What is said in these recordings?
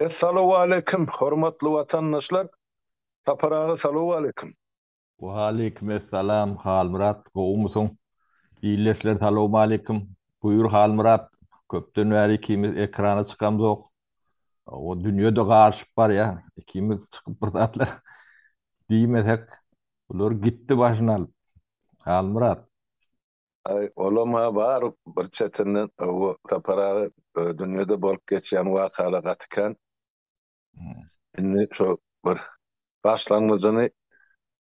Essalawwaleýkim hormatly watandaşlar Sapar aga salowaleýkim. Waleýkim essalam Halmyrat gowumysyň ildeşler salowmaleýkim buýur Halmyrat köpden bäri ikimiz ekrana çykamzok o dünýede garyşyp barýa ikimiz çykyp bir zatlar diýmesek bular gitdi başyny alyp Halmyrat. Aý, olam-a bar bir çetinden, hawa, Sapar aga, dünýede bolup geçýän wakalar gaty kän. Indi şo bir başlangyjyny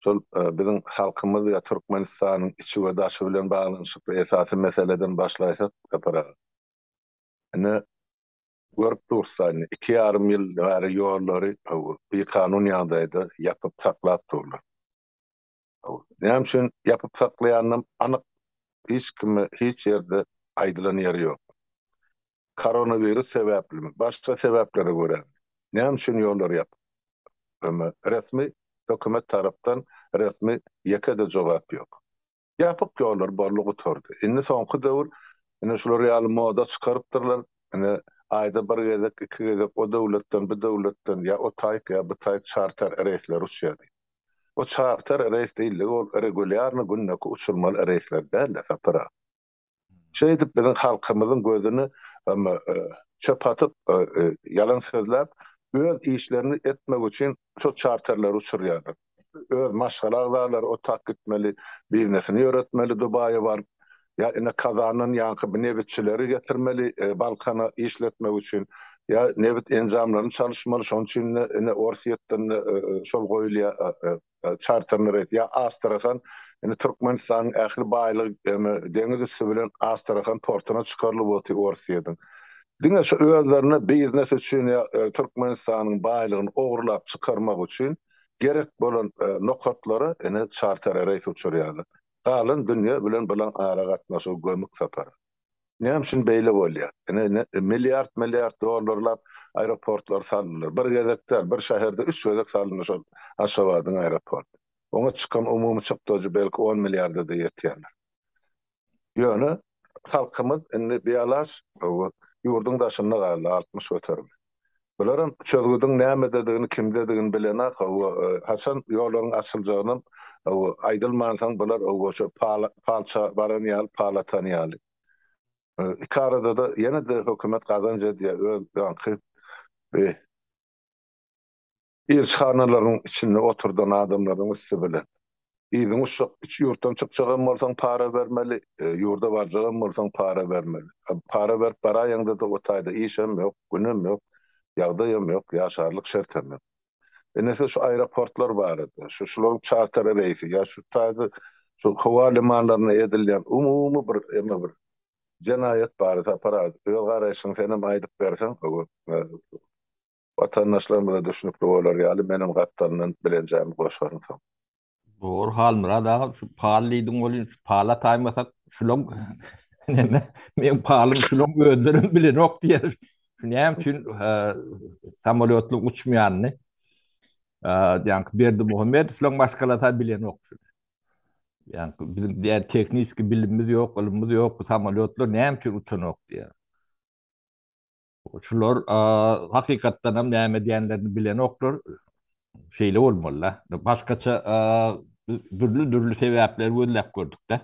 şol biziň halkymyz ýa Türkmenistanyň içi we daşy bilen baglanyşykly esasy meseleden başlaýsak, Sapar aga. Ine, görüp durus-da indi, 2,5 ýyl bäri ýollary, hawa, bikanun ýagdaýda ýapyp saklap durlar. Näme üçin ýapyp saklaýanynam anyk hiç kime hiç ýerde aýdylan ýeri ýok. Koronawirus sebäplimi, başga sebäplere görämi, näme üçin ýollar ýapyk? Resmi hökümet tarapdan resmi ýeke-de jogap ýok. Ýapyk ýollar boldy gutardy. Indi soňky döwür ine şular ýaly moda çykarypdyrlar. Ine aýda bir gezek, iki gezek o döwletden, bu döwletden ýa o taýyk ýa bu taýyk çarter reýsler uçýar diýip. O çarter reýs diýildigi ol regulýarny gündeki uçurmaly reýsler däl-de Sapar aga. Şeýdip biziň halkymyzyň gözüne çöp atyp, ýalan sözläp, öz işlerini etmek üçin şol çarterleri uçurýarlar. Öz maşgala agzalary o tak gitmeli, biznesini ýöretmeli Dubaýa baryp, ýa ine Kazandan ýaňky bu nebitçileri getirmeli Balkana işletmek üçin, ýa nebit enjamlaryny çalyşmaly, şonuň üçin-de ine Orsýetden-de şol goýulýar çarterli reýs ýa Astrahan indi Türkmenistanyň ähli baýlygy deňiz üsti bilen Astrahan portuna çykarylyp otyr Orsýetiň. Diňe şu özlerine biznes üçin ýa Türkmenistanyň baýlygyny ogurlap çykarmak üçin gerek bolan nokatlara ine çarter reýs uçurýarlar. Galan dünýe bilen bulaň ara gatnaşygy gömük sapar. Näme üçin beýle bolýar? Ine, milliard-milliard dollarlap aeroportlary saldylar. Bir gezek däl, bir şäherde üç gezek salyndy şol Aşgabadyň aeroporty. Oňa çykan umumy çykdajy belki on milliarda-da ýetýändir. Ýöne halkymyz indi bialaç ýurduň daşynda galdy, 60 göterimi. Bularam çözgüdiň nämededigini, kimdedigini bilenak, hawa, haçan ýollaryň açyljagynam, hawa, aýdylmansoň bular, hawa, şo palça baran ýaly, pal atan ýaly. Iki arada-da ýene-de hökümet gazanç edýär, öz ýaňky bi ilçihanalaryň içinde oturdan adamlaryň üsti bilen. Yzyňy uçjak, iç ýurtdan çykjagam bolsaň para bermeli, ýurda barjagam bolsaň para bermeli. Para berip baraýaňda-da o taýda işem ýok, günem ýok, ýagdaýam ýok, ýaşarlyk şertem ýok. Inisi şu aeroportlar barada, şu şularyň çarter reýsi ýa şu taýda şu howa limanlarynda edilýän umumy bir eme bir jenaýat barada Sapar aga öz garaýşyňy senem aýdyp berseň Watandaşlarymyza düşnükli bolar ýaly menem gapdalyndan bilenjämi goşaryn soň. Dogry Halmyrat aga şu pal diýdiň welin şu pala taýmasak şulaň neme meň palym şulaň özlerem bilenok diýer. Şu näme üçin samolýotly uçmaýanyny ýaňky Berdimuhamedowlaň maşgalasy bilenok şuny. Ýaňky biziň diýen tehniki bilimimiz ýok, ylmymyz ýok, bu samolýotlar näme üçin uçanok diýer. Şular hakykatdan hem näme diýenlerini bilenoklar. Şeýle bolmaly-da. Başgaça dürli-dürli sebäpleri gözläp gördük-de.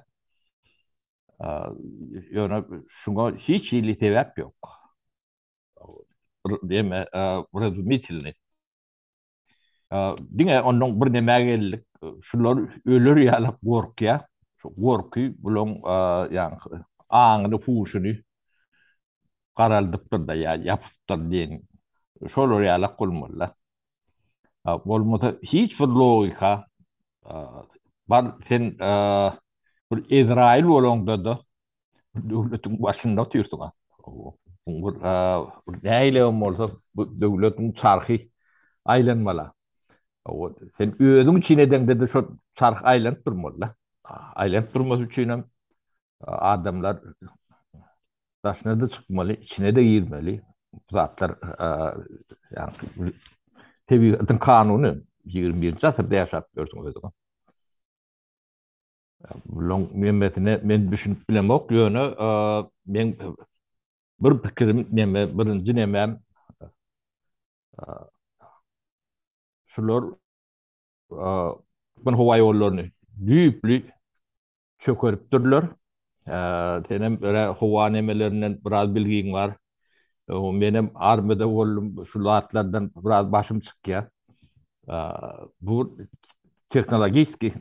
Ýöne şuňa hiç hili sebäp ýok. Diýme, wrazumitelnyý. Diňe ondan bir nämä geldik. Şular öler ýaly gorkýar. Şu gorky bulaň ýaňky aňyny, huşuny garaldypdyr-da ýa ýapypdyr diýen. Şolar ýalak bolmaly-da. Bolmasa hiç bir logika bar sen bir Ezrail bolaňda-da döwletiň başynda otyrsyň. Bir nähili bolsa bu döwletiň çarhy aýlanmaly. Sen özüň üçin edeňde-de şo çarh aýlanyp durmaly-da. Aýlanyp durmasy üçin hem adamlar daşyna-da çykmaly, içine-de girmeli. Bu zatlar ýagny tebigatyň kanuny. 21-nji asyrda ýaşap ýörsüň özüň. Bulaň nemesine men düşünip bilemok, ýöne meň bir pikirim neme, birinji nemem. Şular Türkmen howa ýollaryny düýpli çökeripdirler. Senem öre howa nemelerinden biraz bilgiň bar. Menem armiyada boldum, şu zatlardan biraz başym çykýar. Bu tehnologiki,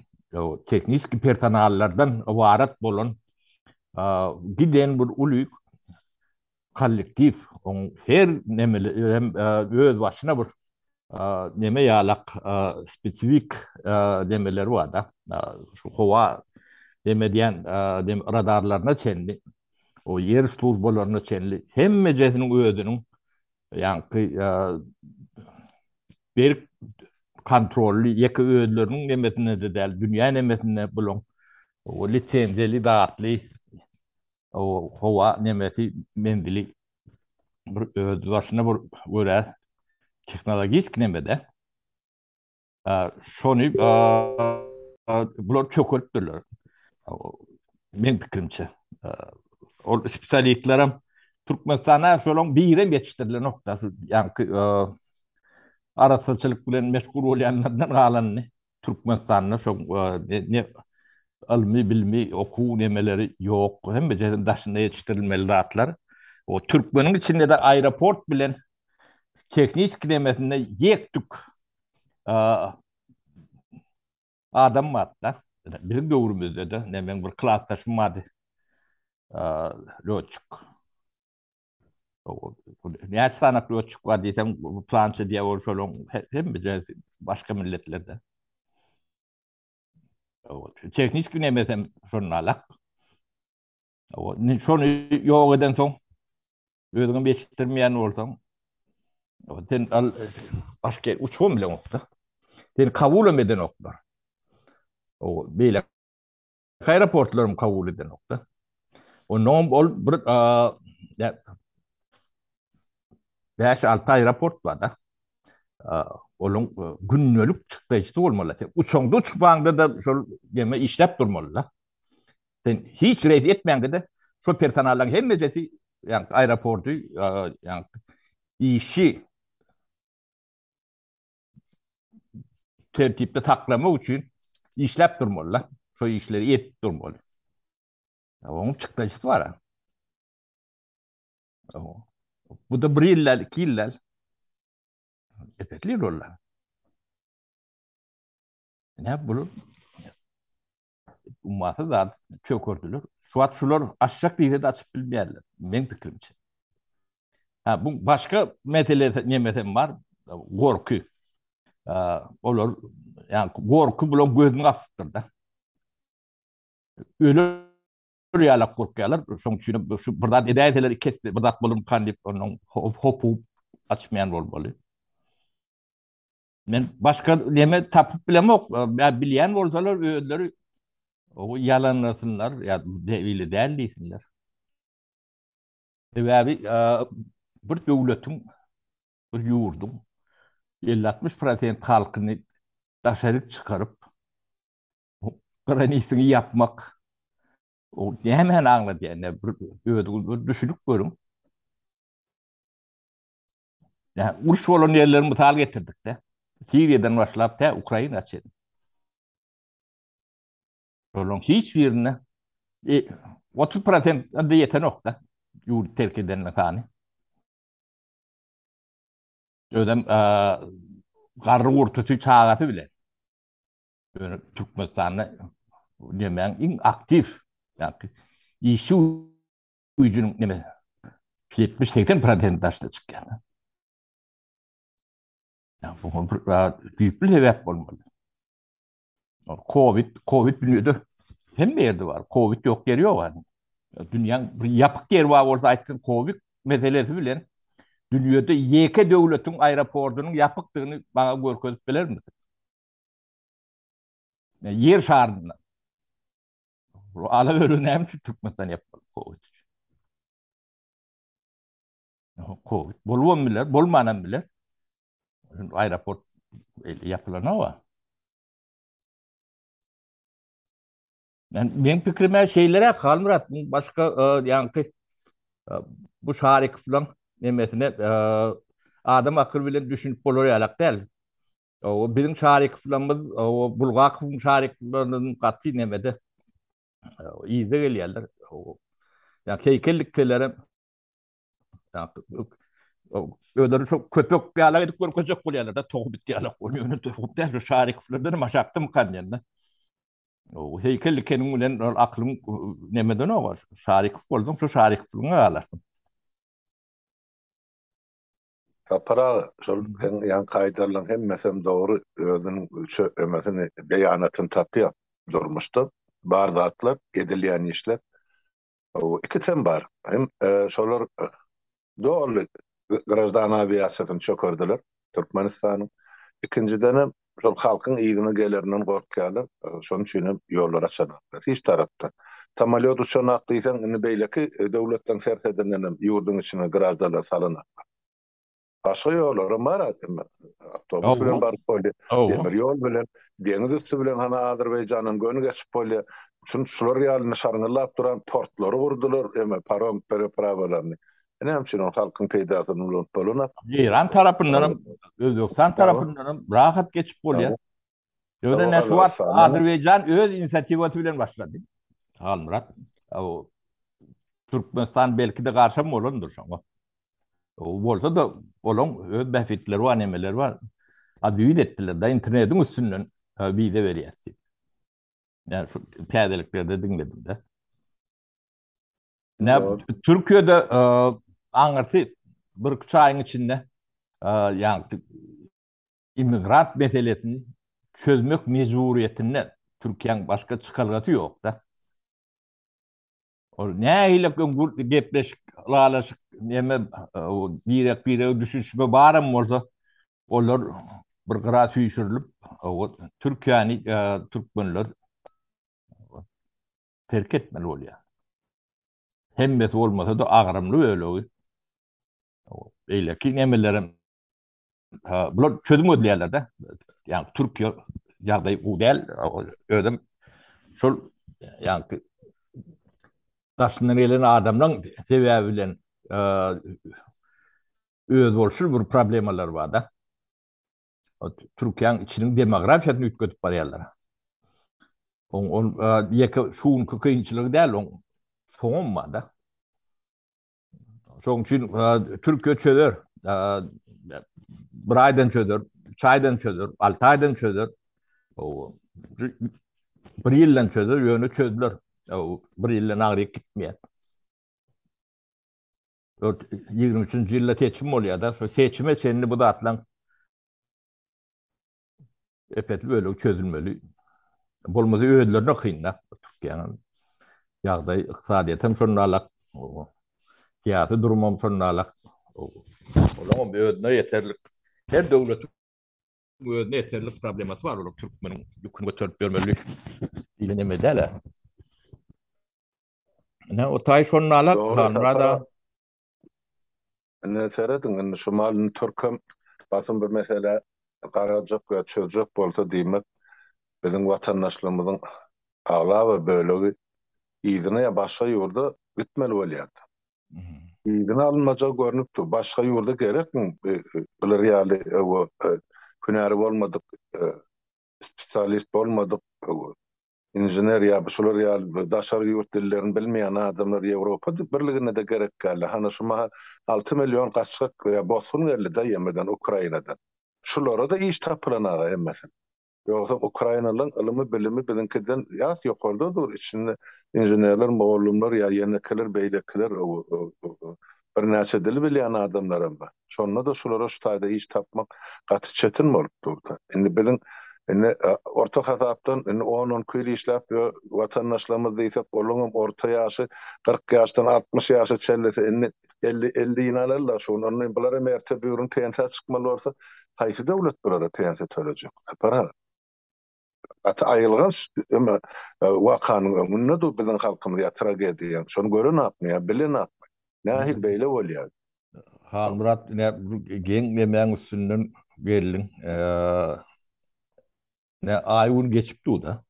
tehniki personallardan ybarat bolan giden bir uly kollektiw, oň her nemeli hem öz başyna bir neme ýalak spesifik nemeleri bar-da. Şu howa neme diýen radarlaryna çenli, o ýer službalaryna çenli hemmejesiniň özüniň ýaňky berk kontrolly ýeke özleriniň nemesinde-de däl, dünýä nemesinde bulaň lisenziýaly zatly O howa nemesi menzili bir öz başyna bir görä tehnologik nemede. Şony bular çökeripdirler. Men pikirimçe. Ol spesialistlerem Türkmenistana şolaň birem ýetişdirilenok da şu ýaňky arassaçylyk bilen meşgul bolýanlardan galanyny. Türkmenistanda şo ne ylmy, bilimi, okuw nemeleri ýok. Hemmejesi daşynda ýetişdirilmeli zatlar. O türkmeniň içinde-de aeroport bilen tehniki nemesinde ýek-tük adam bar-da. Biziň döwrümizde-de, ne meň bir klasdaşym bardy. Lötçik. Näçe sany lötçik bar diýseň, plança diýýär ol şolaň hemmesi başga milletlerde. Tehniki nemesem şonda alak. Şony ýok eden soň özüňem ýetişdirmeýän bolsaň, sen al başga uçubam bileňokda. Seni kabulam edenoklar. O beýle aeroportlarym kabul edenokda. Ondan ol bir 5-6 aeroport bar da. Onuň gündelik çykdajysy bolmaly. Sen uçaňda uçmaňda da şol neme işläp durmaly da. Sen hiç reýs etmäňde de şol personallaryň hemmejesi ýa aeroporty ýa işi tertipde saklamak üçin işläp durmaly-da. Şo işleri edip durmaly. Onuň çykdajysy bar. Bu da bir ýyl däl, iki ýyl däl. Epesli ýyl boldy. Ne bu? Ummasyz zat çökerdiler. Şu wagt şular açjak diýse-de açyp bilmeýärler. Meň pikirimçe. Ha, bu başga mesele nemesem bar, gorky. Olar ýa gorky bulan gözüni gapypdyr da. Öler ýalak gorkýarlar. Şonuň üçin şu bir zat edäýseler iki esse bir zat bolarmykan diýip onuň hopup açmaýan bolmaly. Men başga neme tapyp bilemok. Ýa bilýän bolsalar özleri o ýalanlasynlar ýa beýle däl diýsinler. Sebäbi bir döwletiň, bir ýurduň 50-60 prosent halkyny daşaryk çykaryp, granisyňy ýapmak o nämäni aňladýar? Ine bir özüňiz bir düşünip görüň. Ýa uruş bolan ýerleri mysal getirdik-de. Siriýadan başlap tä Ukraina çenli. Olaryň hiç birine e, 30 prosent de ýetenok-da ýurt terk edenler sany. Özem garry gurtusy çagasy bilen. Ýöne Türkmenistanda nemäň iň aktiw, ýagny işçi güýjüniň neme 70-80 prosent daşda çykýar. Ýa bu bir düýpli sebäp bolmaly. Covid, Covid dünýäde hemme ýerde bar. Covid ýok ýeri ýok yani. Dünýäň bir ýapyk ýeri bar bolsa aýtsyn Covid meselesi bilen dünýäde ýeke döwletiň aeroportunyň ýapykdygyny maňa görkezip bilermisiň? Ýer şarynda. Bu ala bölü näme üçin Türkmenistan ýapmaly Covid üçin? Covid bolubam biler, bolmanam biler. Aeroport ýapylanok. Men meň pikrime şeýleräk Halmyrat, bu başga e, ýaňky e, bu Şarikowlaň nemesine e, adam akyl bilen düşünip bolar ýalak däl. O biziň Şarikowlarymyz, o Bulgakowyň Şarikowlarynyň gaty nemede yzda gelýärler. Ýa heýkel dikselerem özleri şo köpek ýalak edip görkezjek bolýarlar-da, tohum it ýalak bolýar. Ýöne tohum däl, şo Şarikowlardan hem aşakdamykan diýende. O heýkel dikeniň bilen ol akylyň nemeden oga, Şarikow bolduň, şo Şarikowlygyňa galarsyň. Sapar aga, şol seň ýaňky aýdanlaň hemmesem dogry, özüniň çöplemesini, beýanatyny tapýar durmuşda. Bar zatlar, edilýän işler. O ikisem bar. Hem şolar doly graždan awiasiýasyny çökerdiler Türkmenistanyň. Ikinjidenem şol halkyň yzyna gelerinden gorkýarlar. Şonuň üçin hem ýollary açanoklar hiç tarapdan. Samolýot uçanak diýseň, indi beýleki döwletleriň serhedinden hem ýurduň içine graždanlar salanoklar. Başga ýollaram bar emma awtobus bilen baryp bolýar, demir ýol bilen, deňiz üsti bilen hany Azerbaýjandan göni geçip bolýar. Şun şular ýaly indi şarňyllap duran portlary gurdular, eme parom perepravalaryny. E näme üçin ol halkyň peýdasyny ulanyp bolanok? Eýran tarapyndan hem, Özbegistan tarapyndan hem rahat geçip bolýar. Ýöne ne şu wagt Azerbaýjan öz inisiatiwasy bilen başlady. Halmyrat, Türkmenistan belki-de garşam bolandyr şoňa. Bolsa-da olaň öz bähbitleri bar, nemeleri bar. A düýn etdiler-de internetiň üstünden wiza berýäs diýip. Yani şu täzeliklerde diňledim-de. Ne Türkiýede aňyrsy bir üç aýyň içinde ýa immigrant meselesini çözmek mejburiýetinde Türkiýäň başga çykalgasy ýok-da. Ol nähili öň gepleşik, ylalaşyk, neme birek-birege düşünişme baram bolsa, olar bir gyra süýşürilip, Türkiýäni türkmenler terk etmeli bolýar. Hemmesi bolmasa-da agramly bölegi beýleki nemelerem bular çözüm gözleýärler-de. Ýagny Türkiýe ýagdaýy gowy däl. Özem şol ýagny daşyndan gelen adamlaryň sebäbi bilen özboluşly bir problemalar bar-da. Türkiýäniň içiniň demografiýasyny üýtgedip barýarlar. Oň ol ýeke şu günki kynçylygy däl, oň soňam bar-da. Şonuň üçin Türkiýe çözer. Bir aýdan çözer, üç aýdan çözer, alty aýdan çözer. Bir ýyldan çözer, ýöne çözüler. Bir ýyldan agryk gitmeýär. 23-nji ýylda seçim bolýar-da, şo seçime çenli bu zatlaryň epesli bölegi çözülmeli. Bolmasa özlerine kyn-da. Türkiýäniň ýagdaýy, ykdysadyýetem şonda alak, syýasy durumam şonda alak. Olaryň özüne ýeterlik. Her döwletiň özüne ýeterlik problemasy bar, olar türkmeniň ýüküni göterip ýörmeli diýlen eme däl-ä. Ine, o taý şonda alak, Halmyrat aga. Indi serediň, indi şu malyny türkem basym bir meselä garajak we çözjek bolsa, diýmek, biziň watandaşlarymyzyň aglaba bölegi yzyna ýa başga ýurda gitmeli bolýardy. Yzyna alynmajagy görnüp dur. Başga ýurda gerekmi bular ýaly hünäri bolmadyk, spesialist bolmadyk Inžener ýa şular ýaly daşary ýurt dillerini bilmeýän adamlar Ýewropa Birligine-de gerek däldi. Hany şu mahal 6 million gaçgak ýa bosgun geldi-de ýemeden Ukrainadan. Şulara-da iş tapylan aga hemmesine. Ýogsa ukrainalyň ylymy bilimi biziňkiden ýas ýokarda dur. Içinde inženerler, mugallymlar ýa ýenekiler, beýlekiler birnäçe dil bilýän adamlaram bar. Şonda-da şulara şu taýda iş tapmak gaty çetin bolup durdy. Indi biziň indi orta hasapdan indi on-on iki ýyl işläp ýör watandaşlarymyz diýsek, olaryňam orta ýaşy 40 ýaşdan 60 ýaşa çenlisi indi 50 50-ni alarlar şu gün. Onda bular hem erte bir gün pensiýa çykmaly bolsa, haýsy döwlet bulara pensiýa tölejek? Sapar aga. Gaty aýylganç eme wakanyň öňünde dur biziň halkymyz ýa tragediýa. Şony görenakmy ýa bilenakmy? Nähili beýle bolýar? Halmyrat ine geň nemäň üstünden geldiň. Ne aý gün geçip dur-da.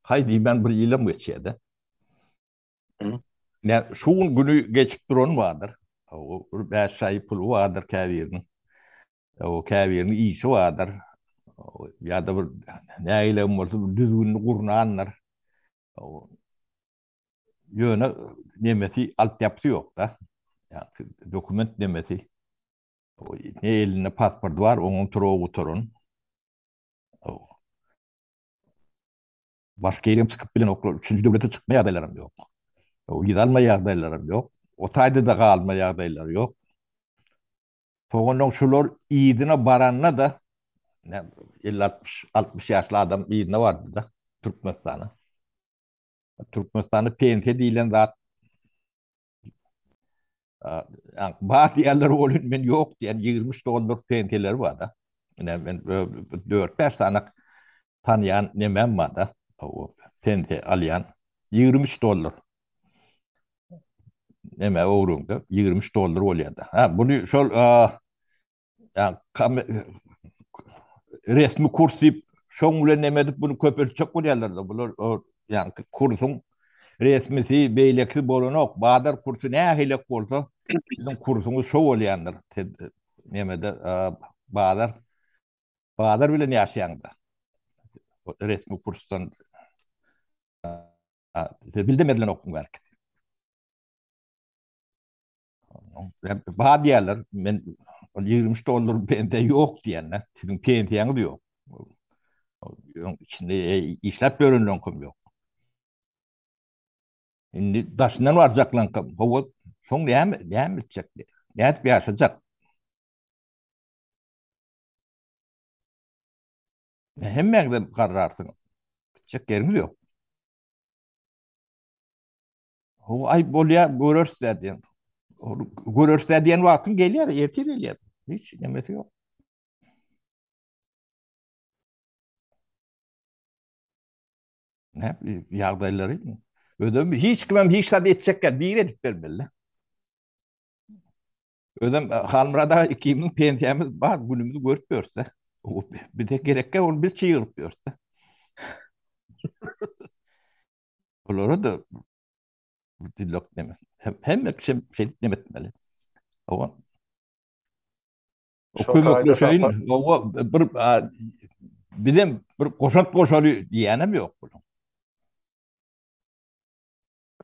Haý diýmän bir ýylam geçýär-de. Ne şu gün günü geçip duran bardyr. O bir 5 aý puly bardyr käbiriniň. O käbiriniň işi bardyr. Ýa-da bir nägilem bolsa bir düzgünini gurnandyr. Ýöne nemesi altyapysy ýok-da. Ýa dokument nemesi. Ne elinde pasport bar, onuň turagy gutaran. Başga ýere çykyp bilenoklar. Üçünji döwlete çykma ýagdaýlaram ýok. Wiza alma ýagdaýlaram ýok. O taýda-da galma ýagdaýlary ýok. Soňundan şular yzyna baranda-da 50-60 60 ýaşly adam yzyna bardy-da Türkmenistana. Türkmenistanda pensiýa diýlen zat bar diýenler bolun men ýok diýen 23 dollar pensiýalar bar-da. Ine men 4-5 sany tanýan nemem bar-da. O pensiýa alýan 23 dollar. Neme ogruňda 23 dollar bolýar-da. Ha, bunu şol resmi kurs diýip şoň bilen neme edip bunu köpeltjek bolýarlar-da. Bular ýa kursuň resmisi beýlekisi bolanok. Bazar kursy nähilek bolsa siziň kursuňyz şo bolýandyr. Nemede bazar bazar bilen ýaşaýaňda. Resmi kursdan bilde berlen okuň belki. Bar diýerler, men ol 23 dollar bende ýok diýende, siziň pensiýaňyz ýok. Oň içinde e, işläp ýörenleňkem ýok. Indi daşyndan barjaklaňkam, hawa, soň näme, näme etjek? Nädip ýaşajak? Hemmäňiz garrarsyňyz. Gitjek ýeriňiz ýok. Hawa, aý bolýar, göreris-dä diýen. Göreris-dä diýen wagtyň gelýär, ertir gelýär. Hiç nemesi ýok. Ne ýagdaýlary? Özem hiç kimem hiç zat etjek däl, biri edip bermeli. Özem e, Halmyrat aga ikimiziň pensiýamyz bar, günümizi görüp ýörüs-de. Bize gerekkä ol biz çygyryp ýörüs-de. Olara da dillok neme. Hemme kişi şeýdip neme etmeli. Owa. O kömekleşeýin, owa bir bizem bir goşant goşaly diýýänem ýok buluň.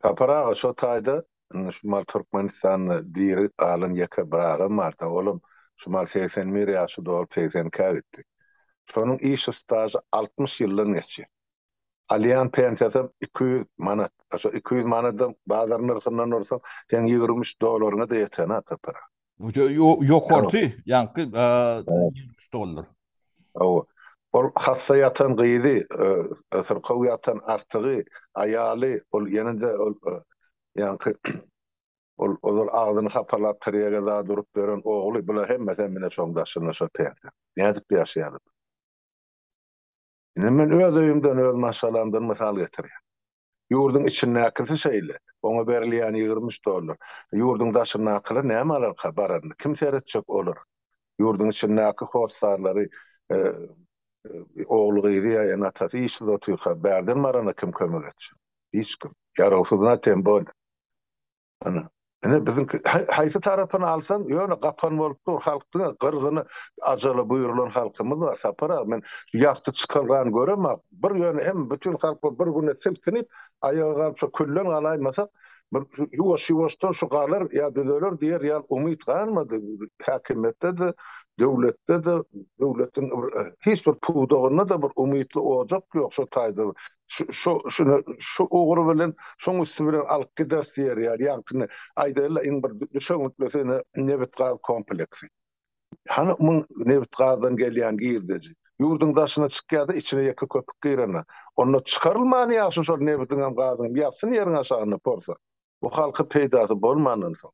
Sapar aga şo taýda indi şu mal Türkmenistanda diri galan ýeke bir agam barda olam şu mal 81 ýaşy dolup 82-ä gitdi. Şonuň iş stažy 60 ýyldan geçýär. Alýan pensiýasam 200 manat. A şo 200 manadam bazar nyrhyndan ursaň, seň 23 dolaryňa-da ýetenak Sapar aga. Ýokarky, ýaňky 23 dollar. Hawa. Ol hassa ýatan gyzy, syrkaw ýatan artygy, aýaly, ol ýene-de ol ýaňky ol ozal agzyny hapalap tirýege zat urup ýören ogly, bular hemmesem ine şoň daşynda şo pensiýa. Nädip ýaşaýarlar? Indi men öz öýümden, öz maşgalamdan mysal getirýän. Ýurduň içindäkisi şeýle, oňa berilýän 23 dollar. Ýurduň daşyndakylar näme alarka baranda? Kim seretjek olara? Ýurduň içindäki hossarlary, ogly-gyzy ýa ene-atasy işsiz otyrka, bärden barana kim kömek etjek? Hiç kim. Ýarawsyzyna tem bolýar. Ana, ine biziňki haýsy tarapyny alsaň, ýöne gapan bolup dur, halk diňe gyrgyny ajala buýrulan halkymyz bar, Sapar aga, men şu ýasty çykalgany göremok, bir ýöne hem bütin halk bir günde silkinip, aýaga galyp şo külden galaýmasak, bir ýuwaş-ýuwaşdan şu galar ýa düzeler diýer ýaly umyt galmady, häkimiýetde-de, döwletde-de, döwletiň hiç bir pudagynda-da bir umytly ojak ýok şo taýda. Şu şu şuny şu ugry bilen şoň üsti bilen alyp gideris diýer ýaly ýaňkyny aýdaýla iň bir düşewüntlisi ine nebit-gaz kompleksi. Hany muň nebit-gazdan gelýän girdeji? Ýurduň daşyna çykýar-da içine ýeke köpük girenok. Onda çykarylmany ýagşy şol nebitiňem gazyňam ýatsyn ýeriň aşagynda porsa. Bu halka peýdasy bolmandan soň.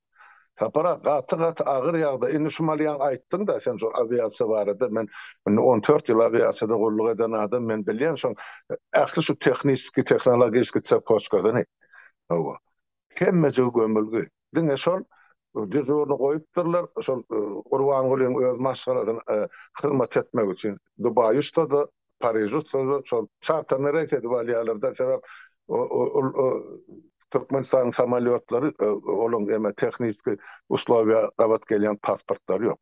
Sapar aga gaty gaty agyr ýagdaý indi şu mal ýaňy aýtdyň da sen şol awiasiýa barada men indi 14 ýyl awiasiýada gulluk eden adam men bilýän şoň ähli şu tehniski tehnologiski tsepoçkasyny hawa hemmejigi gömülgi diňe şol dežurny goýupdyrlar şol Gurbangulyň öz maşgalasyna hyzmat etmek üçin Dubaý uçsa-da Pariž uçsa-da şol çarterni reýs edip alýarlar-da sebäp ol Türkmenistanyň samolýotlary olaň eme tehniki uslowiýa gabat gelýän pasportlary ýok.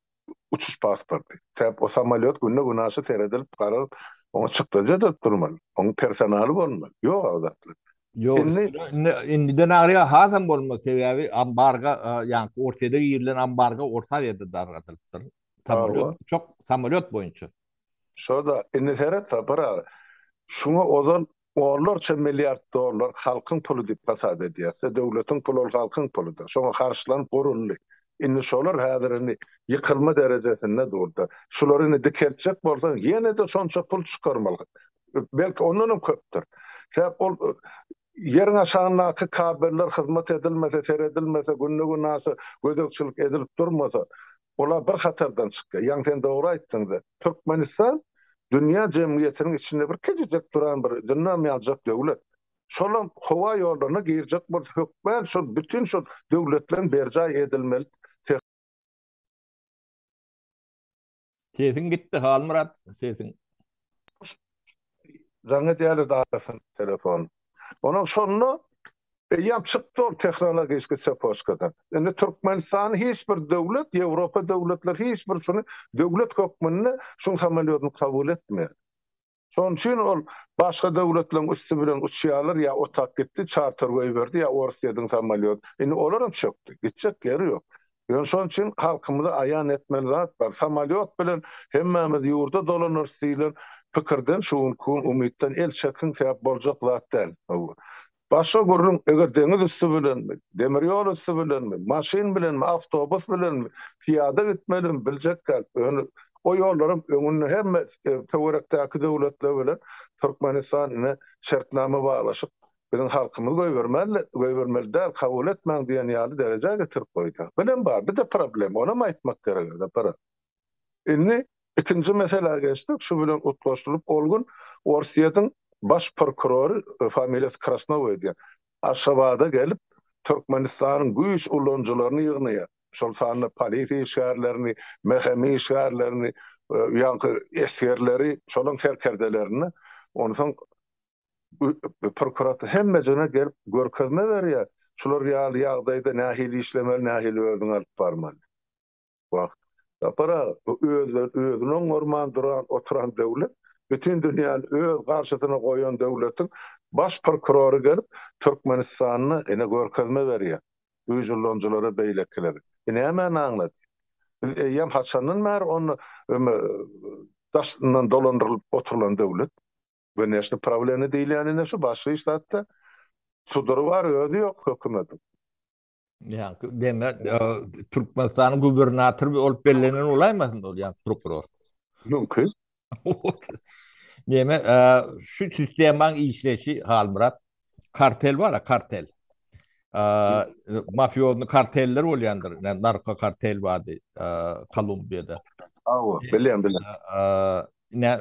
Uçuş pasporty. Sebäp o samolýot günde-günaşa seredilip, garalyp, oňa çykdajy edilip durmaly. Onuň personaly bolmaly. Ýok o zatlar. Ýok, indi indiden agryga hasam bolmaz, sebäbi ambarga, ýaňky Orsýede girilen ambarga Orta Aziýada dargadylypdyr. Samolýot, uçak samolýot boýunça. Şo-da, indi seret Sapar aga, şuňa ozal onlarça milliard dollar halkyň puly diýip hasap edýäs-de, döwletiň puly ol halkyň puludyr. Şoňa harçlanyp guruldy. Indi şolar häzir indi ýykylma derejesinde dur-da. Şulary indi dikeltjek bolsaň, ýene-de şonça pul çykarmaly. Belki ondan hem köpdür. Sebäp ol ýeriň aşagyndaky kabeller hyzmat edilmese, seredilmese, günde-günaşa gözegçilik edilip durmasa, olar bir hatardan çykýar. Ýaňy sen dogry aýtdyň-da. Türkmenistan dünýä jemgyýetiniň içinde bir kiçijek duran bir zyndam ýaljak döwlet. Şolam howa ýollaryna girjek bolsa hökmän şol bütin şol döwletleriň berjaý edilmeli Sesiň gitdi Halmyrat sesiň. Jaň edýärler arasynda telefon. Onuň şonda eýýäm çykdy ol tehnologiski sepoçkadan. Indi Türkmenistan hiç bir döwlet, Ýewropa döwletleri hiç bir şuny döwlet hökmünde şuň samolýodyny kabul etmeýär. Şonuň üçin ol başga döwletleriň üsti bilen uçýarlar, ýa otap gitdi, çarter goýberdi, ýa Orsýetiň samolýoty. Indi olaram çökdi. Gitjek ýeri ýok. Ýöne şonuň üçin halkymyza aýan etmeli zat bar. Samolýot bilen hemmämiz ýurda dolanarys diýlen pikirden şu günki gün umytdan el çekiň, sebäp boljak zat däl. Başga gürrüň, eger deňiz üsti bilenmi, demir ýol üsti bilenmi, maşyn bilenmi, awtobus bilenmi, pyýada gitmelimi biljek däl. Ýöne o ýollaryň öňünde hemme töwerekdäki döwletler bilen Türkmenistan ine şertnama baglaşyp, biziň halkymyzy goýbermeli, goýbermeli däl, kabul etmäň diýen ýaly derejä getirip goýdy. Bilen bar, bir-de problem, onam aýtmak gerek, Sapar aga. Indi ikinji meselä geçsek, şu bilen utgaşdyrylyp ol gün Orsýetiň baş prokurory, familiýasy Krasnow diýen, Aşgabada gelip, Türkmenistanyň güýç ulanyjylaryny ýygnaýar. Şol sanda polisiýa işgärlerini, MHM işgärlerini, ýaňky esgerleri, şolaryň serkerdelerini. Onsoň prokuratura hemmejigine gelip görkezme berýär. Şular ýaly ýagdaýda nähili işlemeli, nähili özüňi alyp barmaly. Wah, Sapar aga, bu özleri özüni oňarman duran, oturan döwlet, bütin dünýäni öz garşysyna goýan döwletiň baş prokurory gelip, Türkmenistanda ine görkezme berýär, güýç ulanyjylara, beýlekilere. E nämäni aňladýar? Biz eýýäm haçandan bäri onda öme daşyndan dolandyrylyp oturylan döwlet. Weneşni prawleniýe diýilýän ine şu, başga hiç zatda. Sudury bar, özi ýok hökümetiň. Ýa, deme, Türkmenistanyň gubernatory bolup bellenen bolaýmasyn ol ýa prokuror? Mümkin. Neme, şu sistemaň işleşi Halmyrat, kartel bar, kartel. Mafiozny karteller bolýandyr, narko kartel bardy Kolumbiýada. Hawa, bilýän, bilýän. Ne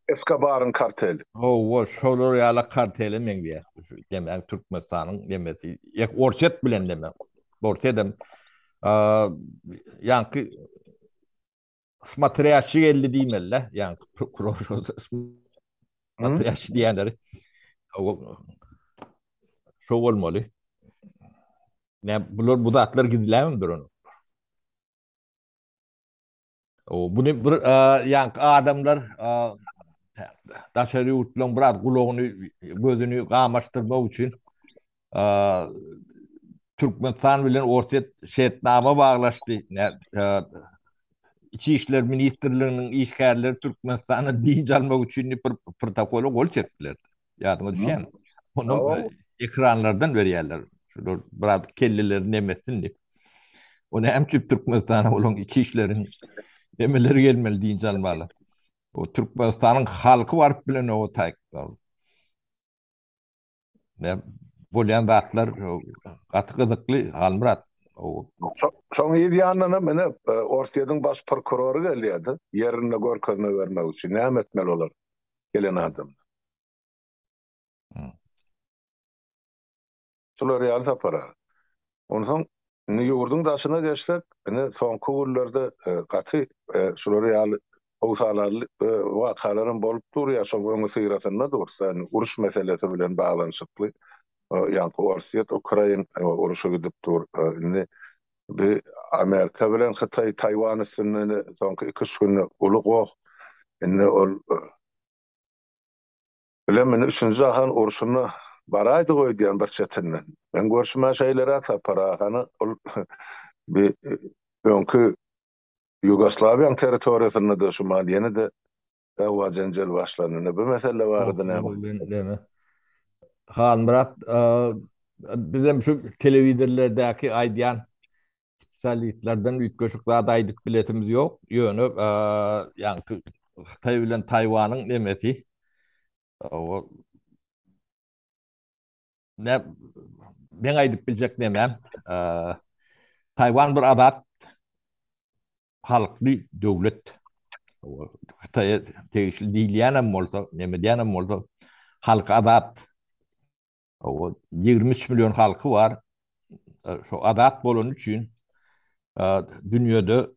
Eskobaryň karteli. Hawa, şolar ýaly kartele meňzeýär. Demek, Türkmenistanyň nemesi, ýa Orsýet bilen demek. Orsýedem ýaňky smotrýaşçy geldi diýmeli-de, ýaňky prokuror şol smotrýaşçy diýenleri. Şo bolmaly. Ne bular bu zatlar gizläbem duran. Buny bir ýaňky adamlar daşary ýurtlaryň biraz gulagyny, gözüni gamaşdyrmak üçin Türkmenistan bilen Orsýet şertnama baglaşdy. Içi işler ministrliginiň işgärleri Türkmenistana dynç almak üçin diýip bir protokola gol çekdiler. Ýadyňa düşýärmi? Onu ekranlardan berýärler. Şular biraz kelleleri nemetsin diýip. O näme üçin Türkmenistana olaň içi işleriň nemeleri gelmeli dynç almaly. O Türkmenistanyň halky baryp bilen o taýk. Ne bolýan zatlar gaty gyzykly Halmyrat. Şoň yz ýanyndan hem ine Orsýetiň baş prokurory gelýärdi, ýerinde görkezme bermek üçin. Näme etmeli olar gelen adamlar? Şular ýaly Sapar aga. Onsoň indi ýurduň daşyna geçsek, ine soňky günlerde gaty şular ýaly howsalaly wakalar hem bolup dur ýa şoň öňüsyrasynda dursa, indi uruş meselesi bilen baglanyşykly ýaňky Orsýet, Ukrain uruşy gidip dur. Indi. Bi Amerika bilen Hytaý Taýwan üstünde soňky iki-üç günde uly goh. Indi ol bilen indi üçünji jahan urşuna baraýdyk öýdýän bir çetinden. Meň görşüm-ä şeýleräk Sapar aga, hany ol bi öňki Ýugoslawiýanyň territoriýasynda-da şu mahal ýene-de dawa-jenjel başlandy. Indi bu mesele barada näme? Halmyrat, bizem şu telewizorlardäki aýdýan spesialistlerden üýtgeşik zat aýdyp bilesimiz ýok. Ýöne ýaňky Hytaý bilen Taýwanyň nemesi ne men aýdyp biljek nemäm Taýwan bir azat halkly döwlet. Hytaýa degişli diýilýänem bolsa, neme diýýänem bolsa, halky azat. O 23 million halky bar. Şu azat bolany üçin dünýede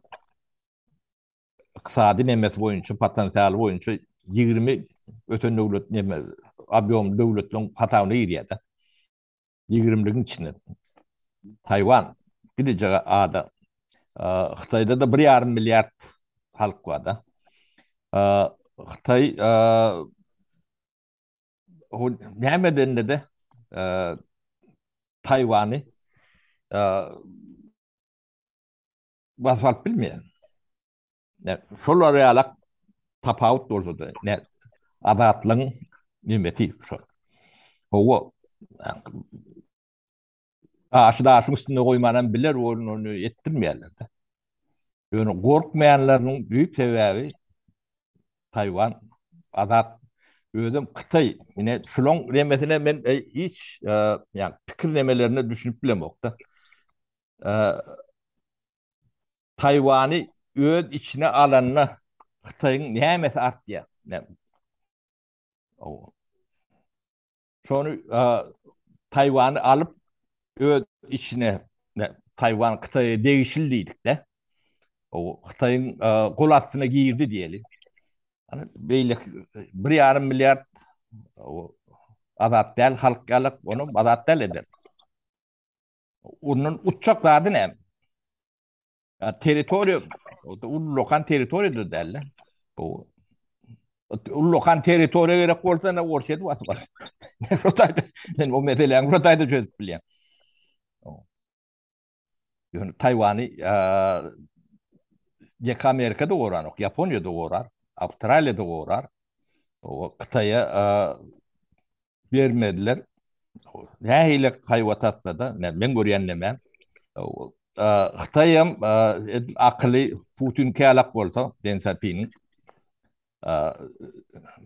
ykdysady nemesi boýunça, potensialy boýunça 20 ösen döwlet neme obýom döwletleriň hasabyna girýär-de. Ýigrimligiň içinde. Taýwan gidijek ada. Hytaýda-da bir ýarym milliard halk bar-da. Hytaý näme edende-de Taýwany basyp alyp bilmeýär. Şolar ýalak tapawut bolsa-da, ne azatlygyň nemesi şol. Hawa. Daşy daşyň üstünde goýmanam biler, ony etdirmeýärler-de. Ýöne gorkmaýanlarynyň düýp sebäbi Taýwan azat özem Hytaý. Ine şulaň nemesine men hiç ýa pikir nemelerine düşünip bilemok-da. Taýwany öz içine alanda Hytaýyň nämesi artýar? Şony Taýwany alyp öz içine Taýwan Hytaýa degişli diýdik-de. O Hytaýyň gol astyna girdi diýeli. Hani beýleki 1,5 milliard azat däl halk ýalak, ony azat däl eder. Ondan uçjak zady näme? Ya territoriýa, ullakan territoriýa da däl. Bu ullakan territoriýa gerek bolsa ne Orsýet basyp alar. Şo taýda men o meseläni şo taýda çözüp bilýän. Ýöne Taýwany ýeke Amerika da goranok, Ýaponiýa da gorar, Awstraliýa da gorar. O Hytaýa bermediler. Nähili haýbat atsa-da, men görýän näme? Hytaý hem akyly Putin kälak bolsa, Den Xiaopiniň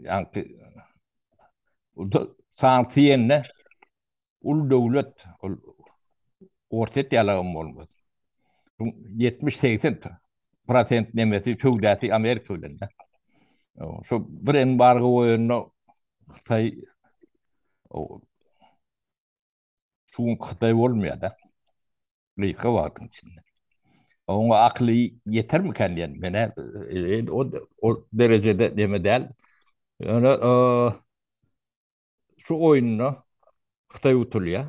ýaňky sanksiýa ýene uly döwlet, ol Orsýet ýalagam bolmaz. 70-80 prosent nemesi söwdasy Amerika bilen. Şu bir embargo goýanda Hytaý şu gün Hytaý bolmaýar da. Gysga wagtyň içinde. Oňa akyly ýetermikän diýen men e, o, o derejede neme däl. Ýöne şu oýunda Hytaý utulýar.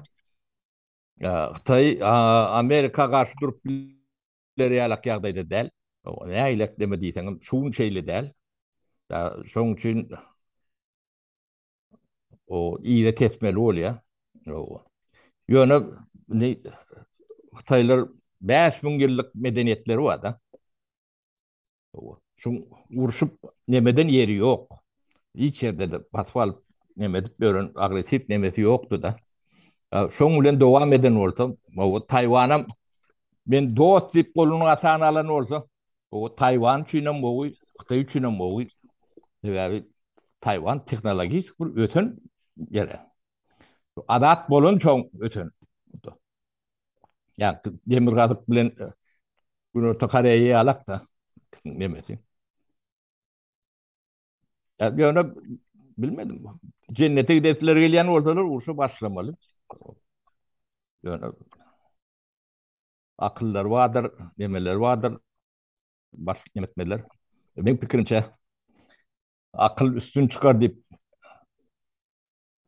Hytaý Amerika garşy durup biler ýalak ýagdaýda däl. Nähilek deme diýseňem, şu gün şeýle däl. Şonuň üçin o ýere tesmeli bolýar. Ýöne indi Hytaýlar 5000 ýyllyk medeniýetleri bar-da. Şuň urşup nemeden ýeri ýok. Hiç ýerde-de basyp alyp neme edip ýören agressiw nemesi ýokdy-da. Şoň bilen dowam eden bolsa, o Taýwanam men dost diýip goluny asan alan bolsa, o Taýwan üçin hem gowy, Hytaý üçin hem gowy. Sebäbi Taýwan tehnologik bir ösen ýere. Azat bolan soň ösen. Ýa demirgazyk bilen e, Günorta Koreýa ýalak da nemesi. Ya, ýöne bilmedim. Cennete gidesiler gelýän bolsalar urşa başlamaly. Ýöne akyllar bardyr, nemeler bardyr. Baş etmediler. Meň pikirimçe akyl üstün çykar diýip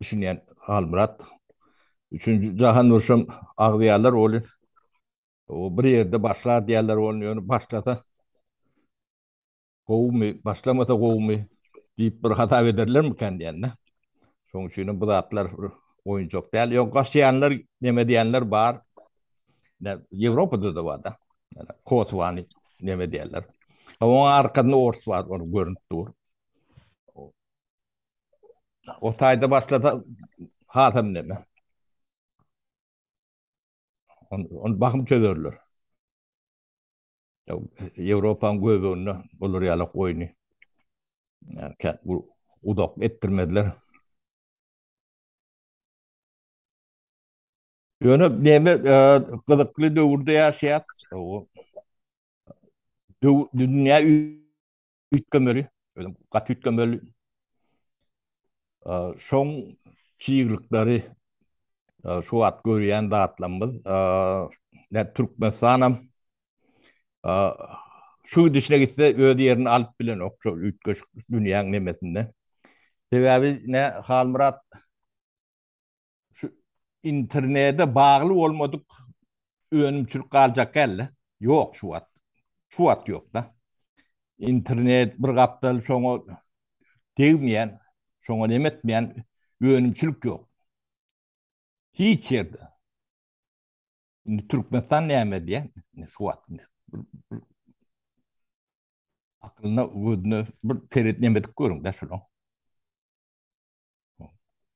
düşünýän Halmyrat. Üçünji jahan urşam agzaýarlar ol. O bir ýerde başlar diýerler ony ýöne başlasa gowumy, başlamasa gowumy diýip bir hasap ederlermikän diýende. Şonuň üçin bu zatlar bir oýunjak däl. Ýok, gaçýanlar, neme diýenler bar. Ne Ýewropada da bar da. Yani Kosowany neme diýerler. Onuň arkasynda ors bar, ony görünip dur. O taýda başlasa hasam neme. Onu bakym çözerler. Ýewropanyň göbeginde bolar ýalak oýny. Yani bu uzak etdirmediler. Ýöne neme e, gyzykly döwürde ýaşaýas. O dünýä üýtgemeli, özüm gaty üýtgemeli. Şoň çyglyklary şu wagt görýän zatlarymyz ne Türkmenistanam şu gidişine gitse öz ýerini alyp bilenok şol üýtgeşik dünýäň nemesinde. Sebäbi ne Halmyrat şu internete bagly bolmadyk önümçilik galjak däldi. Ýok şu wagt. Şu wagt ýok da. Internet bir gapdal şoňa degmeýän, şoňa neme etmeýän önümçilik ýok. Hiç ýerde. Indi Türkmenistan näme edýär? Şu wagt. Akylyna, gözüne bir seret neme edip görüň da şunuň.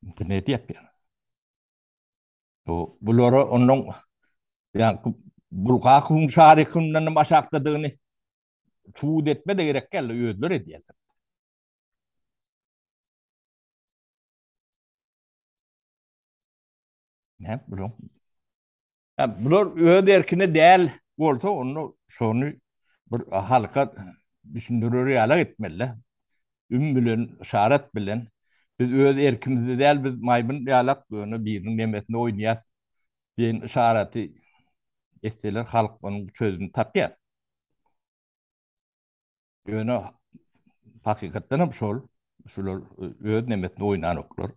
İnternet yapýar. Bu bulara onuň ýa Bulgakowyň şarikyndan hem aşakdadygyny subut etme de gerek däl, özleri edýärler. Ne bular? Ya bular öz erkine däl bolsa onda şony bir halka düşündirer ýaly etmeli. Üm bilen, yşarat bilen biz öz erkimizde däl biz maýmyn ýalak ýöne biriniň nemesinde oýnaýas diýen yşaraty etseler halk onuň çözümini tapýar. Ýöne hakykatdan hem şol, şular öz nemesini oýnanoklar.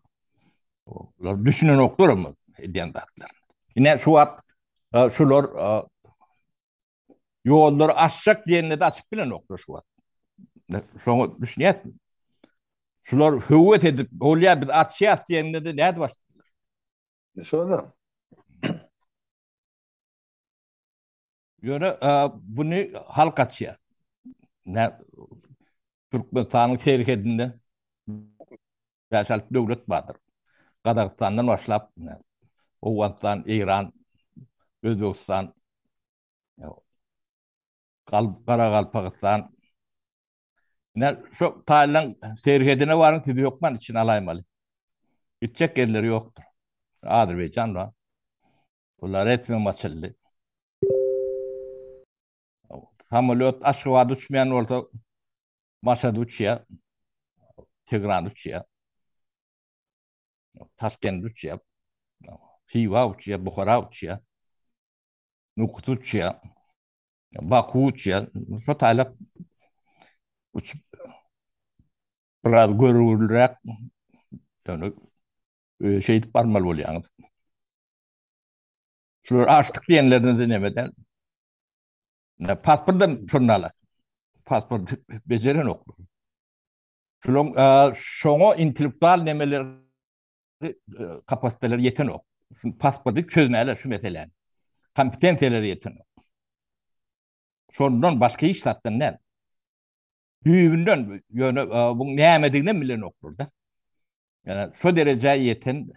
Olar düşünenoklar hem edýän zatlaryny. Ine şu wagt e, şular e, ýollary açjak diýende de açyp bilenoklar şu wagt. Şoňa düşünýärmi? Şular höwes edip, bolýar biz açýas diýende de nädip açdylar? Şolar. Ýöne buny halk açýar. Nä Türkmenistanyň serhedinde bäş-alty döwlet bardyr. Gazagystandan başlap, Owganystan, Eýran, Özbegistan, Garagalpagystan. Ine şu taýlaň serhedine baryň sizi hökman içine alaýmaly. Gitjek ýerleri ýokdur. Azerbaýjan bar. Bular resmem açyldy. Samolýot Aşgabada uçmaýan bolsa Maşada uçýar. Tegrana uçýar. Taşkent uçýar. Hywa uçýar, Buhara uçýar. Nukus uçýar. Baku uçýar. Şo taýlap uçup biraz görgüliräk ýöne şeýdip barmaly bolýaňyz. Şular açdyk diýenlerinde de neme däl. Ne pasportdan şonda alak. Pasport bejeren ok. Şulaň şoňa intellektual nemeler kapasiteler ýeten ok. Şu pasporty çözmäle şu meseläni. Kompetensiýalar ýeten ok. Şondan başga hiç zatdan däl. Düýbünden ýöne bu nämedigini hem bilenoklar da. Ýani şo derejä ýeten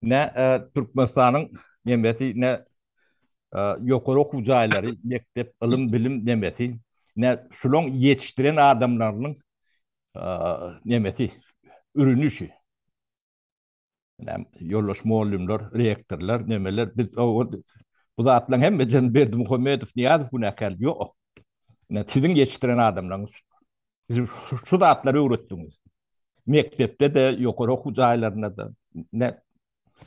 ne Türkmenistanyň nemesi ne ýokary okuw jaýlary, mekdep, ylym, bilim nemesi, ne şulaň ýetişdiren adamlarynyň nemesi, ürüni şu. Ýoldaş mugallymlar, rektorlar, nemeler biz bu zatlaryň hemmesini Berdimuhamedow, Nyýazow günäkär ýok. Ine siziň ýetişdiren adamlaryňyz. Siz şu zatlary öwretdiňiz. Mekdepde-de, ýokary okuw jaýlarynda-da ne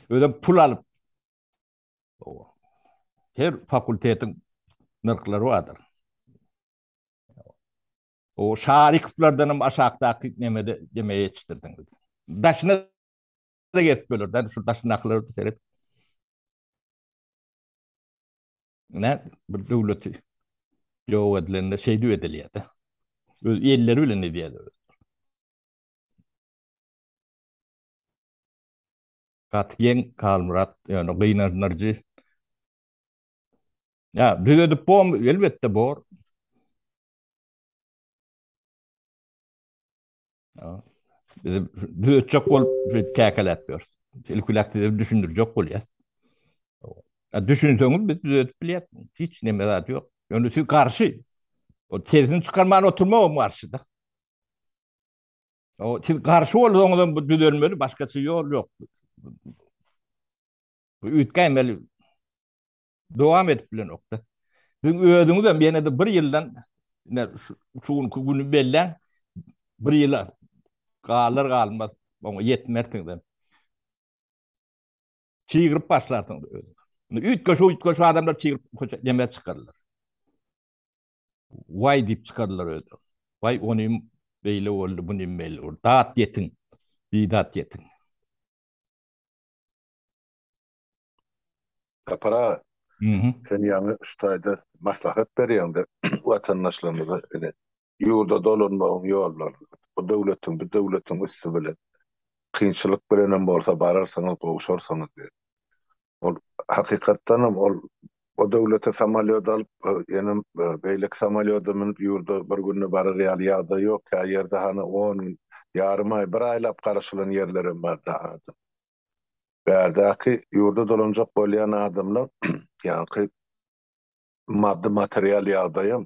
özem pul alyp her fakultetiň nyrhlary bardyr. O Şarikowlardan hem aşakdaky nemede demeye ýetişdirdiňiz. Daşyna da gelip böler. Da şu daşyndakylara seret. Nä bir döwleti ýok edilende şeýdip edilýär-de. Öz elleri bilen edýärler. Gaty geň Halmyrat, ýöne gynandyryjy. Ýa düzedip bormy? Elbetde bor. Bizi düzetjek bolup şeýdip käkeläp ýörüs. Ilki size düşündirjek bolýas. Düşünseňiz biz düzetip bilýäs. Hiç neme zat ýok. Ýöne siz garşy. O sesini çykarman oturmagam garşyda. O siz garşy bolsaňyzam bu düzelmeli, başgaça ýol ýok. Bu üýtgäýmeli. Dowam edip bilenokda. Siziň özüňizem ýene-de bir ýyldan ine şu günki güni belläň, bir ýyla galar galmaz oňa ýetmersiňizem. Çygyryp başlarsyňyz özüňiz. Üýtgeşik üýtgeşik adamlar çygyryp köçe neme çykarlar. Waý diýip çykardylar özleri. Waý onym beýle boldy, bunym beýle boldy. Dat ýetiň, bidat ýetiň. Sapar aga, sen ýaňy şu taýda maslahat berýäňde watandaşlarymyza ine ýurda dolanmagyň ýollaryny, bu döwletiň, bu döwletiň üsti bilen kynçylyk bilenem bolsa bararsyňyz, gowşarsyňyz diýip. Ol hakykatdanam ol o döwlete samolýot alyp, ýenem beýleki samolýoda münüp ýurda bir günde barar ýaly ýagdaý ýok. Kä ýerde hany on gün, ýarym aý, bir aýlap garaşylan ýerlerem bar-da adam. Bärdäki ýurda dolanjak bolýan adamlar ýaňky maddy material ýagdaýam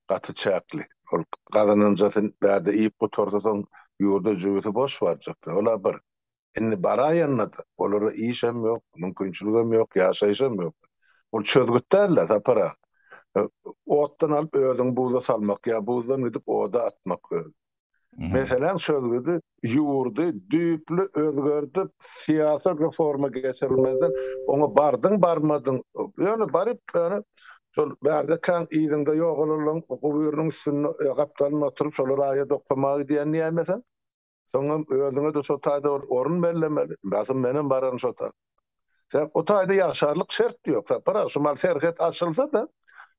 gaty çäkli. Ol gazananjasy bärde iýip gutarsa soň ýurda jübüsi boş barjakda. Ol-a bir. Indi baraýanda-da olara işem ýok, mümkinçiligem ýok, ýaşaýşam ýok. Ol çözgüt däl-de, Sapar aga. Otdan alyp özüňi buza salmak ýa buzdan gidip oda atmak özi. Meseläň çözgüdi ýurdy düýpli özgerdip, syýasy reforma geçirilmezden oňa bardyň barmadyň, ýöne baryp ýöne şol bärdekäň yzyňda ýogalanlaryň gubyrynyň üstünde gapdalynda oturyp şolara aýat okamaga gidýän diýäýmeseň. Soňam özüňe-de şo taýda bir orun bellemeli. Basym menem bararyn şo ta. Sebäp o taýda ýaşarlyk şert ýok. Sapar aga, şu mal serhet açylsa-da,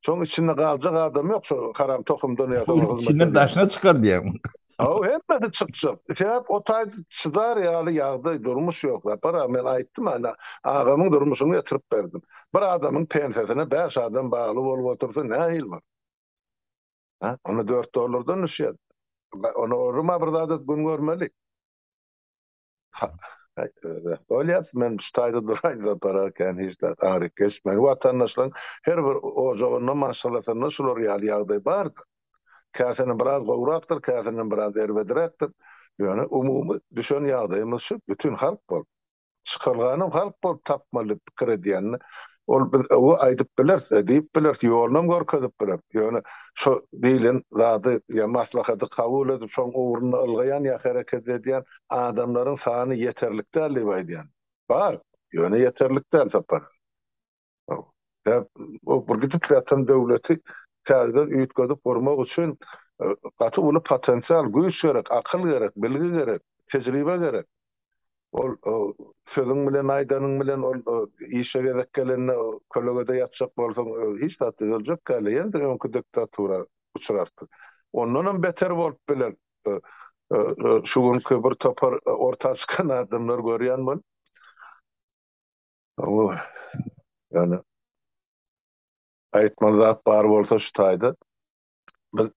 şoň içinde galjak adam ýok, şo haram tohumdan ýa şoňa hyzmat İçinden edýän. daşyna çykar diýýäň. Hawa, hemmesi çykjak. Sebäp o taýda çydar ýaly ýagdaý, durmuş ýok. Sapar aga, men aýtdym ana, agamyň durmuşyny getirip berdim. Bir adamyň pensiýasyna bäş adam bagly bolup otursa nähili bolar? Ha, onda 4 dollardan düşýär. Onu oruma bir zat gün görmeli. Bolýar, men şu taýda duraýyn Sapar aka, hiç zat aňryk geçmän. Watandaşlaryň her bir ojagynda, maşgalasynda şular ýaly ýagdaý bardyr. Käsine biraz gowrakdyr, käsine biraz erbediräkdir. Ýöne umumy düşen ýagdaýymyz şu, bütin halk bolup. Çykalganam halk bolup tapmaly pikir edýänini ol biz oňa aýdyp bileris, diýip bileris, ýolunam görkezip bileris. Ýöne şo diýlen zady ýa maslahaty kabul edip şoň ugrunda ylgaýan ýa hereket edýän adamlaryň sany ýeterlik däl diýip aýdýan. Bar, ýöne ýeterlik däl Sapar. O bir gidip ýatan döwleti täzeden üýtgedip gurmak üçin gaty uly potensial, güýç gerek, akyl gerek, bilgi gerek, tejribe gerek. Ol sözüň bilen aýdanyň bilen ol işe gezek gelende kölegede ýatjak bolsaň hiç zat düzeljek däl. Ýene-de öňki diktatura uçrarsyň. Ondanam beter bolup biler. Şu günki bir topar orta çykan adamlar görýän bol. Ýöne aýtmaly zat bar bolsa şu taýda biz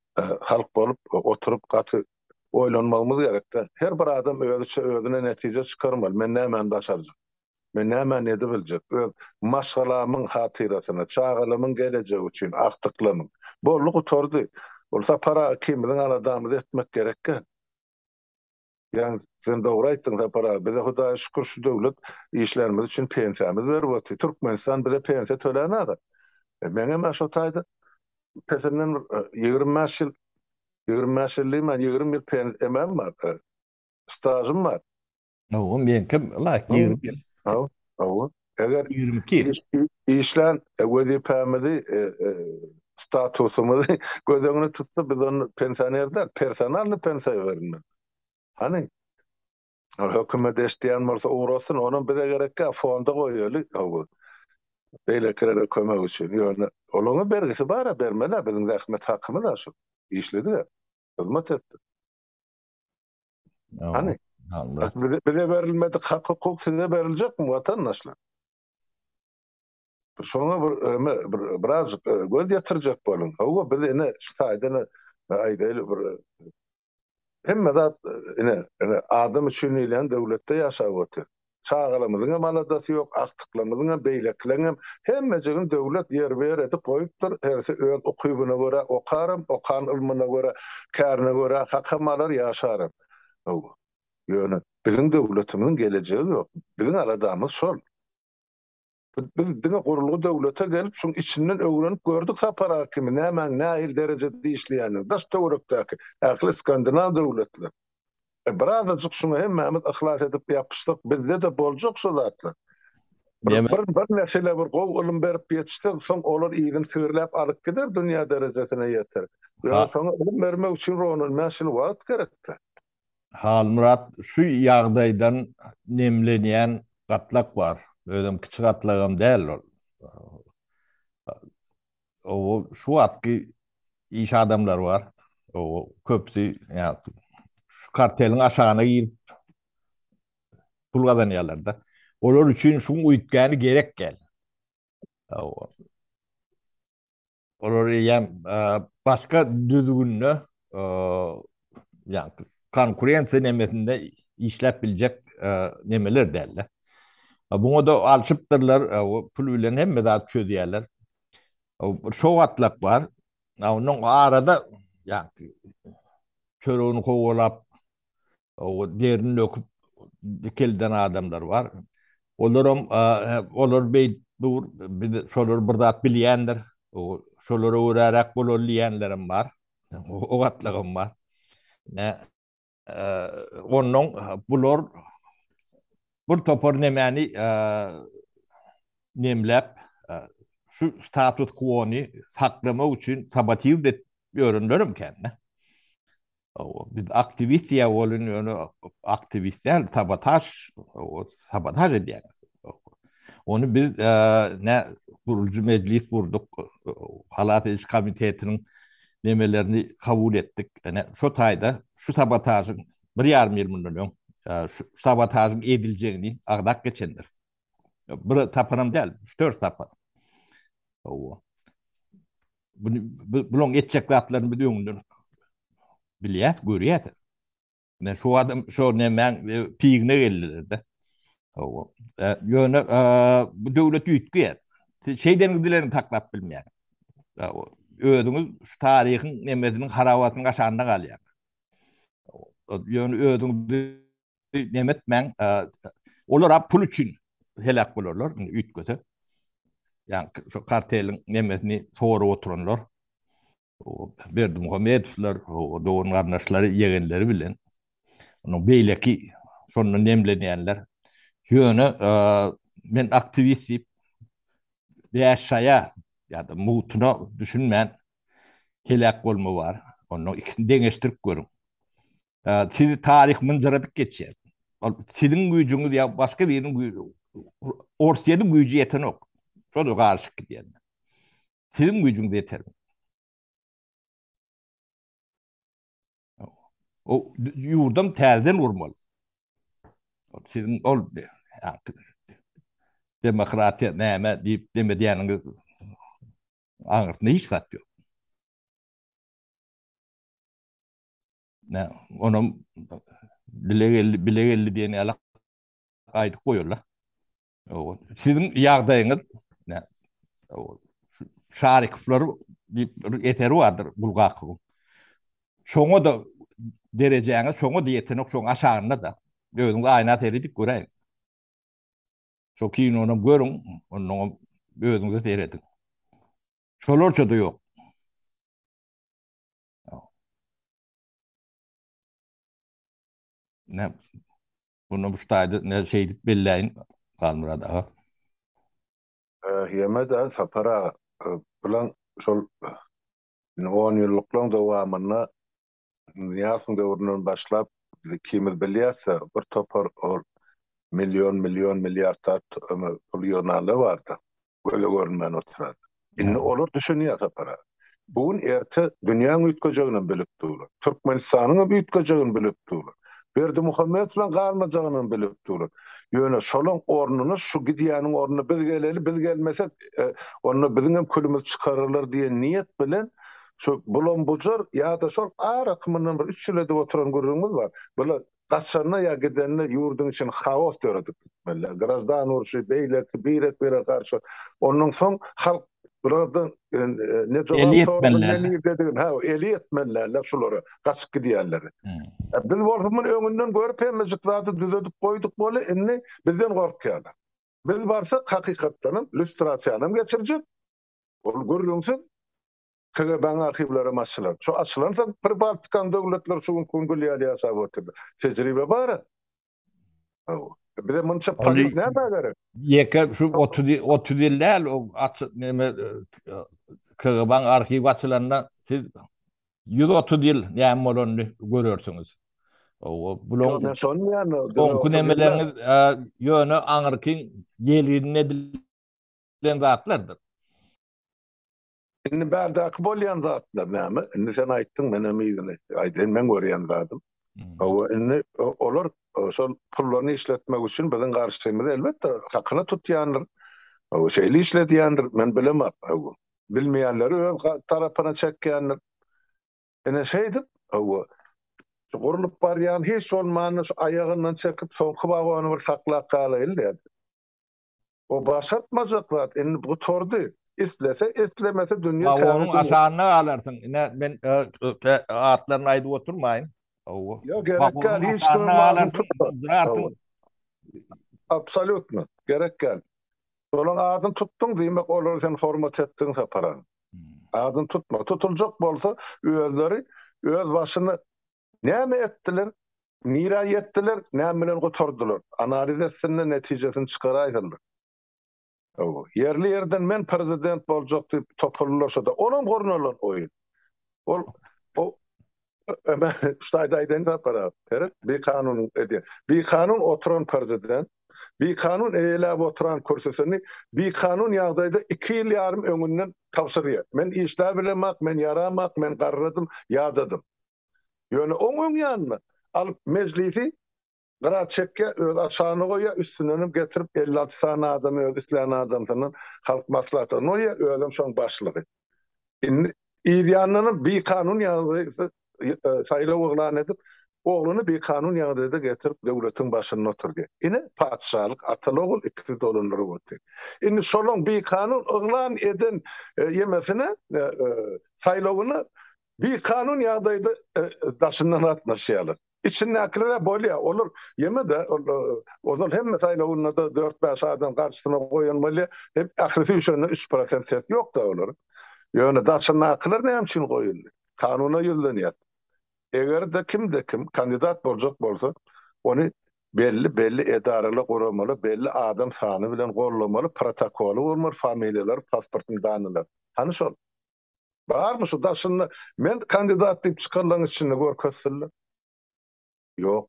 halk bolup oturyp gaty oýlanmagymyz gerekde. Her bir adam özüçe özüne netije çykarmaly. Men nämäni başarjak? Men nämäni edibiljek? Öz maşgalamyň hatyrasyna, çagalamyň gelejegi üçin, agtyklamyň. Boldy gutardy. Ol Sapar aga ikimiziň aladamyzy etmek gerekkä. Ýaňy sen dogry aýtdyň Sapar aga, bize Hudaýa şükür şu döwlet işlänimiz üçin pensiýamyzy berip otyr. Türkmenistan bize pensiýa tölän aga. Meňem-ä şo taýda pesinden bir 25 ýyl, 25 ýyl diýmän, 20 ýyl pen emem bar, stažym bar. Hawa, meňkem laýyk 20 ýyl. Hawa, hawa. Eger 22 ýyl. işlän wezipämizi, statusymyzy göz öňüne tutsa, biz onda pensioner däl, personalny pensiýa berilmeli. Hany? Ol hökümet eşidýän bolsa ugratsyn, onam bize gerek däl, fonda goýaly. Hawa. Beýlekilere kömek üçin. Ýöne olaňa bergisi bar-a, bermeli-ä, biziň zähmet hakymyz-a şu. Işledik-ä, hyzmat etdik. Hany? Bize berilmedik hak-hukuk size beriljekmi, watandaşlar? Şoňa bir bir birazjyk göz ýetirjek boluň. Hawa, biz ine şu taýdan aýdaýly bir hemme zat ine ine adam üçin diýilýän döwletde ýaşap otyr. Çagalarymyzyň hem aladasy ýok, agtyklarymyzyň hem, beýlekileň hem hemmejigini döwlet ýerbe-ýer edip goýupdyr. Hersi öz ukybyna görä okaram, okan ylmyna görä, kärine görä hakam alar, ýaşaram. Hawa. Ýöne biziň döwletimiziň gelejegi ýok. Biziň aladamyz şol. Biz diňe gurulgy döwlete gelip, şuň içinden öwrenip gördük Sapar aga kimi, nämäň nähili derejede işleýänini, daş-töwerekdäki ähli skandinaw döwletler. E, birazajyk şuňa hemmämiz yhlas edip ýapyşsak, bizde-de boljak şo zatlar. Bir, bir, bir nesile bir gowy ylym berip ýetişsek, soň olar yzyny tigirläp alyp gider, dünýä derejesine ýeter. Ýöne şoňa ylym bermek üçin bir on-on bäş ýyl wagt gerekdi. Halmyrat şu ýagdaýdan nemlenýän gatlak bar. Özem kiçi gatlagam däl ol. O şu wagtky iş adamlary bar. O köpüsi ýa şu karteliň aşagyna girip pul gazanýarlar-da. Olar üçin şuň üýtgäni gerek däl. Olar eýýäm başga düzgünde ýa konkurensiýa nemesinde işläp biljek nemeler däldi. Buňa da alşypdyrlar, pul bilen hemme zat çözýärler. Şo gatlak bar. Ondan arada ýa çöregini kowalap O derini döküp dikelden adamlar bar. Olaram olar beýdip dur, biz şolar bir zat bilýändir. O şolara göräräk bolaly diýenlerem bar. O gatlagam bar. Ne ondan bular bir topar nemäni nemläp şu status quo-ny saklamak üçin sabotir edip ýörenlerem kän. Biz aktiwist diýýär welin ýöne aktiwist däl, sabotaž, sabotaž edýär. Ony biz ne gurujy mejlis gurduk, halas ediş komitetiniň nemelerini kabul etdik. Ene şo taýda şu sabotažyň bir ýarym ýyl mundan öň şu sabotažyň ediljegini agzap geçendiris. Bir taparam däl, üç-dört sapar. Hawa. Bularyň etjek zatlaryny biz öňünden bilýäs, görýäs. Men şu adam şu nämäň e, pigine geldiler-de. Hawa. E, ýöne e, bu döwlet üýtgeýär. Siz şeýdeniňiz bilen saklap bilmeýär. Özüňiz şu taryhyň nemesiniň harabasynyň aşagynda galýar. Ýöne özüňiz neme etmäň. Olar pul üçin heläk bolarlar, indi üýtgese. Ýa şu karteliň nemesini sorup oturanlar. Berdimuhamedowlar, dogan garyndaşlary, ýegenleri bilen. Onuň beýleki şondan nemlenýänler. Ýöne men aktiwist diýip bäş şaýa ýa-da mugtuna düşünmän heläk bolma bar. Onda ikisini deňeşdirip görüň. Sizi taryh mynjyradyp geçýär. Ol siziň güýjüňiz ýa başga biriniň güýji Orsýetiň güýji ýetenok. Şol garyşyk gidýär. Siziň güýjüňiz ýeter. O ýurdam täzeden gurmaly. Siziň ol demokratiýa näme diýip demedýäniňiz aňyrsynda hiç zat ýok. Ne, onam bile geldi, bile geldi diýen ýaly aýdyp goýarlar. Siziň ýagdaýyňyz ne? Şarikowlar diýip bir eseri bardyr Bulgakowyň. Şoňa da derejäňiz şoňa da ýetenok, şoň aşagynda da. Özüňiz aýna seredip göräýiň. Şo kinony görüň, ondan özüňize serediň. Şolarça da ýok. Ne bunu bu taýda ne şeýdip belläýin Halmyrat aga. Ýeme-de Sapar aga, bilen şol on ýyllyklaryň dowamynda Nyýazowyň döwründen başlap biz ikimiz bilýäs-de bir topar ol million million milliardlap pul ýygnanlar bardy. Göze görünmän oturan. Indi olar düşünýär Sapar aga. Bu gün erte dünýäň üýtgejeginem bilip durlar. Türkmenistanyňam üýtgejegini bilip durlar. Berdimuhamedow bilen galmajagynam bilip durlar. Ýöne şolaň ornuna şu gidýäniň ornuna biz geleli, biz gelmesek onda biziňem külümizi çykararlar diýen niýet bilen şu bulam-bujar ýa-da şol araky mundan bir üç ýyl edip oturan gürrüňimiz bar. Bular Gaçanda ýa gidende ýurduň içinde haos döredip gitmeliler. Graždan urşy, beýleki, birek-birege garşy. Ondan soň halk bulardan ne jogap sorasyn, ne nirdedigini, ha, eli ýetmeliler şulara, gaçyp gidýänleri. Biz bolsa muny öňünden görüp hemmejik zady düzedip goýduk boly, indi bizden gorkýarlar. Biz barsak hakykatdanam lýustrasiýanam geçirjek, ol gürrüňsiz. KGB-niň arhiwlerem açylar. Şo açylansoň Pribaltikanyň döwletleri şu günki gün gül ýaly ýaşap otyrlar. Tejribe bar-a. Hawa. Bize munça polis nämä gerek? Ýeke şu 30 30 ýyl däl, o açyk näme KGB-niň arhiwi açylanda siz 130 ýyl näme bolanyny görersiňiz. O bulaň Men şony diýýän. Oňky nemeleriňiz ýöne aňyrkyň ýelginine edilen zatlardyr. Indi bärdäki bolýan zatlar näme? Indi sen aýtdyň, menem yzyny aýdaýyn, meň görýän zadym. Hawa, indi olar şol pullaryny işletmek üçin biziň garşymyza elbetde hakyna tutýandyr. Hawa, şeýle işledýändir, men bilemok. Hawa, bilmeýänleri öz tarapyna çekýändir. Ine şeýdip, hawa, şu gurlup barýan hiç bolmanda şu aýagyndan çekip soňky wagony bir saklap galaýyn diýýär. O başartmajak zat, indi gutardy. Islese, islemese dünýe täze Wagonyň aşagynda galarsyň. Ine men atlaryny aýdyp oturmaýyn. Hawa. Ýok, gerek däl, hiç kimiň adyny tutma. Syzdyrarsyň. Absolýutno, gerek däl. Olaryň adyny tutduň, diýmek olary sen hormat etdiň Sapar aga. Adyny tutma. Tutuljak bolsa özleri öz başyna Näme etdiler? Nirä ýetdiler? Näme bilen gutardylar? Analiz etsinler, netijesini çykaraýsynlar. Hawa, ýerli-ýerden men prezident boljak diýip topuldylar şo-da. Olam gurnalan oýun. Ol o men şu taýda aýdaýyn Sapar aga. Seret, bikanun edýär. Bikanun oturan prezident, bikanun eýeläp oturan kürsüsini bikanun ýagdaýda iki ýyl ýarym öňünden tabşyrýar. Men işläbilemak, men ýaramak, men garradym, ýadadym. Ýöne oň öň ýanynda alyp mejlisi gyra çekýär, öz aşagyna goýýar, üstündenem getirip 56 sany adamy öz islän adamsyndan Halk Maslahatyna goýýar, özem şoň başlygy. Indi yz ýanyndanam bikanun ýagdaýda saýlaw yglan edip, ogluny bikanun ýagdaýda getirip döwletiň başynda oturdýar. Ine, patyşalyk ataly-ogul ikisi dolandyryp otyr. Indi şolaň bikanun yglan eden ýemesine, saýlawyna Bikanun ýagdaýda daşyndan gatnaşýarlar. Içindäkiler-ä bolýar, olar ýeme-de, ozal hemme saýlawynda-da dört-bäş adam garşysyna goýan bolýar, hep ählisi üýşende 3% ses ýok-da olaryň. Ýöne daşyndakylar näme üçin goýuldy? Kanuna ýüzlenýär. Eger-de kimde-kim kandidat boljak bolsa, ony belli-belli edaralar, guramalar belli adam sany bilen gollamaly, protokoly bolmaly, familiýalary, pasportyň danylary. Hany şol? Barmy şu daşynda men kandidat diýip çykanlaryň içinde görkezsinler. Ýok.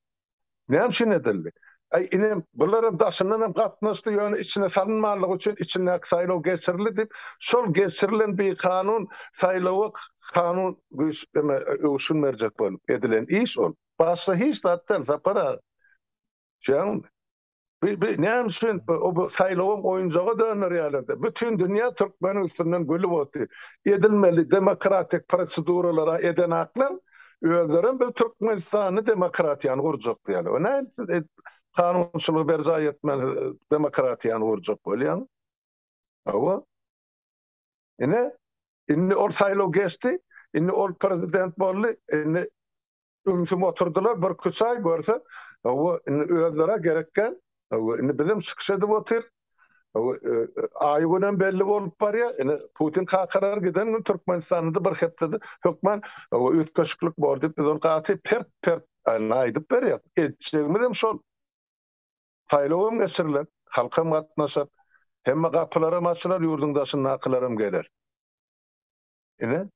Näme üçin edildi? Aý inem bular hem daşyndan hem gatnaşdy ýöne içine salynmanlygy üçin içindäki saýlaw geçirildi diýip şol geçirilen bikanun saýlawa kanun güýç eme öwüşgin berjek bolup edilen iş ol. Başga hiç zat däl Sapar aga. Düşýäňmi? Bi bi näme üçin o bu saýlawam oýunjaga dönderýärler-de. Bütin dünýä türkmeniň üstünden gülüp otyr. Edilmeli demokratik proseduralara edenaklar özlerem biz Türkmenistanda demokratiýany gurjak diýýärler. O nähili siz kanunçylygy berjaý etmän siz demokratiýany gurjak bolýaňyz? Hawa. Ine, indi ol saýlaw geçdi, indi ol prezident boldy, indi Ümsüm oturdylar birküç aý görse, hawa, indi özlere gerek däl. Hawa, indi bizem çykyş edip otyrys. Hawa, aýy-günem belli bolup barýar. Indi Putin kakalar giden gün Türkmenistanda bir hepdede hökman, hawa, üýtgeşiklik bor diýip, biz ony gaty pert-pert aýdyp berýäris. Etjegimizem şol. Saýlawam geçiriler, halkam gatnaşar. Hemme gapylaram açylar, ýurduň daşyndakylaram geler. Ine,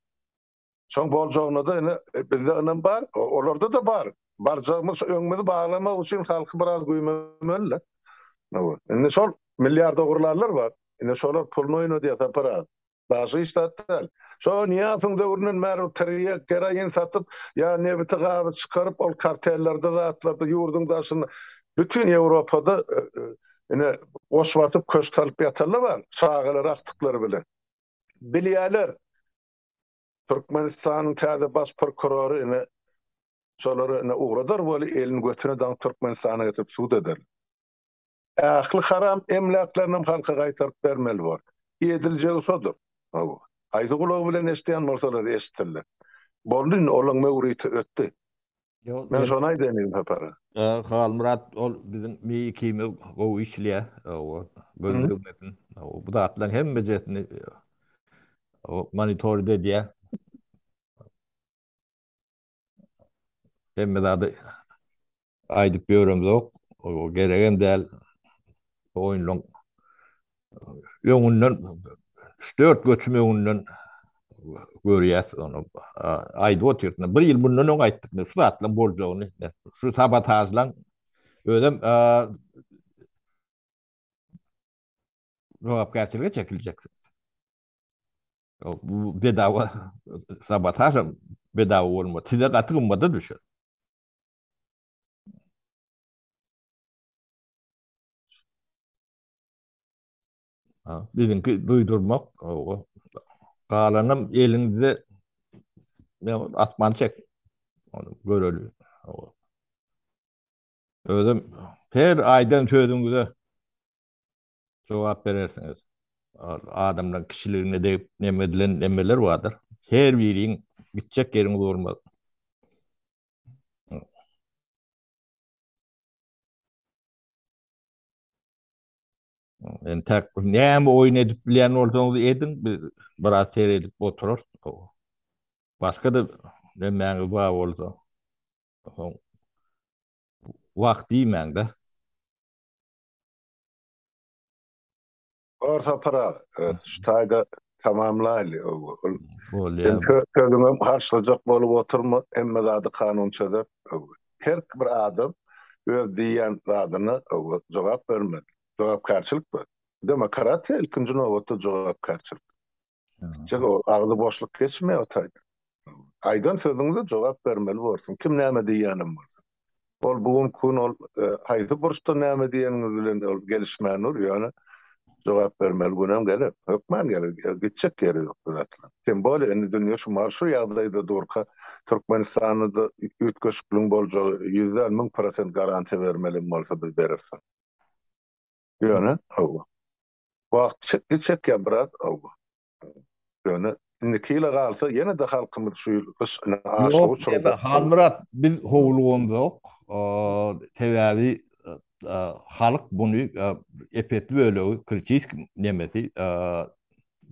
Şoň boljagyna-da ine bizde ynam bar, olarda-da bar. Barjagymyz şu öňümizi baglamak üçin halky biraz güýmemeli-de. Indi şol milliard ogurlanlar bar. Ine şolar puluny oýnadýar Sapar aga. Başga hiç zat däl. Şo Nyýazowyň döwründen bäri tirýek, geroin satyp, ýa nebiti gazy çykaryp ol kartellerde zatlarda ýurduň daşynda bütin Ýewropada ine goş basyp köşk salyp ýatanlar bar, çagalary agtyklary bilen. Bilýärler. Türkmenistanyň täze baş prokurory ine şolary ine ugradar weli elini götüne daňyp Türkmenistana getirip sud eder. Ähli haram emläklerinem halka gaýtaryp bermeli bor. Ediljegi şodur. Hawa. Haýsy gulagy bilen eşidýän bolsalar eşitsinler. Boldy indi olaň möwriti ötdi. Men şony aýdaýyn indi Sapar. Halmyrat ol biziň Mi ikimiz gowy işleýär. Hawa. Göz degmesin. Bu zatlaryň hemmejesini monitoring edýär. Hemme zady aýdyp ýöremzok. O geregem däl. Oýunlaryň öňünden 3-4 göçüm öňünden görýäs ony. Aýdyp otyrys. Bir ýyl mundan öň aýtdyk. Şu zatlaryň boljagyny, şu sabotažlaň özem jogapkärçilige çekiljeksiňiz. Bu bedawa sabotaž bedawa bolmaz. Size gaty gymmada düşer. Ha, biziňki duýdurmak, o galanam eliňizde asman çek. Ony göreli. Özüm her aýdan sözüňize jogap berersiňiz. Adamlaryň kişiligine degip neme edilen nemeler bardyr. Her biriň gitjek ýeriňiz bolmaz. Entek näme oýun edip bilýän bolsaňyz ediň, biz biraz seredip oturarys. Başga-da nemäňiz bar bolsa, soň wagt diýmäň-de. Bor Sapar aga, şu taýda tamamlaýly. Ol Bolýar. Sen sözüňem harçlajak bolup oturma, hemme zady kanun çözer. Her bir adam öz diýýän zadyna jogap bermeli. Jogapkärçilik bar. Demokratiýa ilkinji nobatda jogapkärçilik. Gitjek o agzy boşluk geçmeýär o taýda. Aýdan sözüňize jogap bermeli borsuň. Kim näme diýýänem bolsa. Ol bu günki gün ol haýsy burçda näme diýeniňiz bilen ol gelişmän dur, ýöne jogap bermeli günem geler. Hökman geler. Gitjek ýeri ýok bu zatlaryň. Tem bolýa indi dünýe şu mahal şu ýagdaýda durka Türkmenistanda-da üýtgeşikligiň boljagy ýüzden 1000% garantiýa bermelem bolsa biz bereris. Ýöne hawa. Wagt çekdi çekýär biraz hawa. Ýöne indiki ýyla galsa ýene-de halkymyz şu ýyl gyş ine açlyga Ýok, uçrajak. Halmyrat biz howlugamzok. Sebäbi halk buny epetli bölegi kritiski nemesi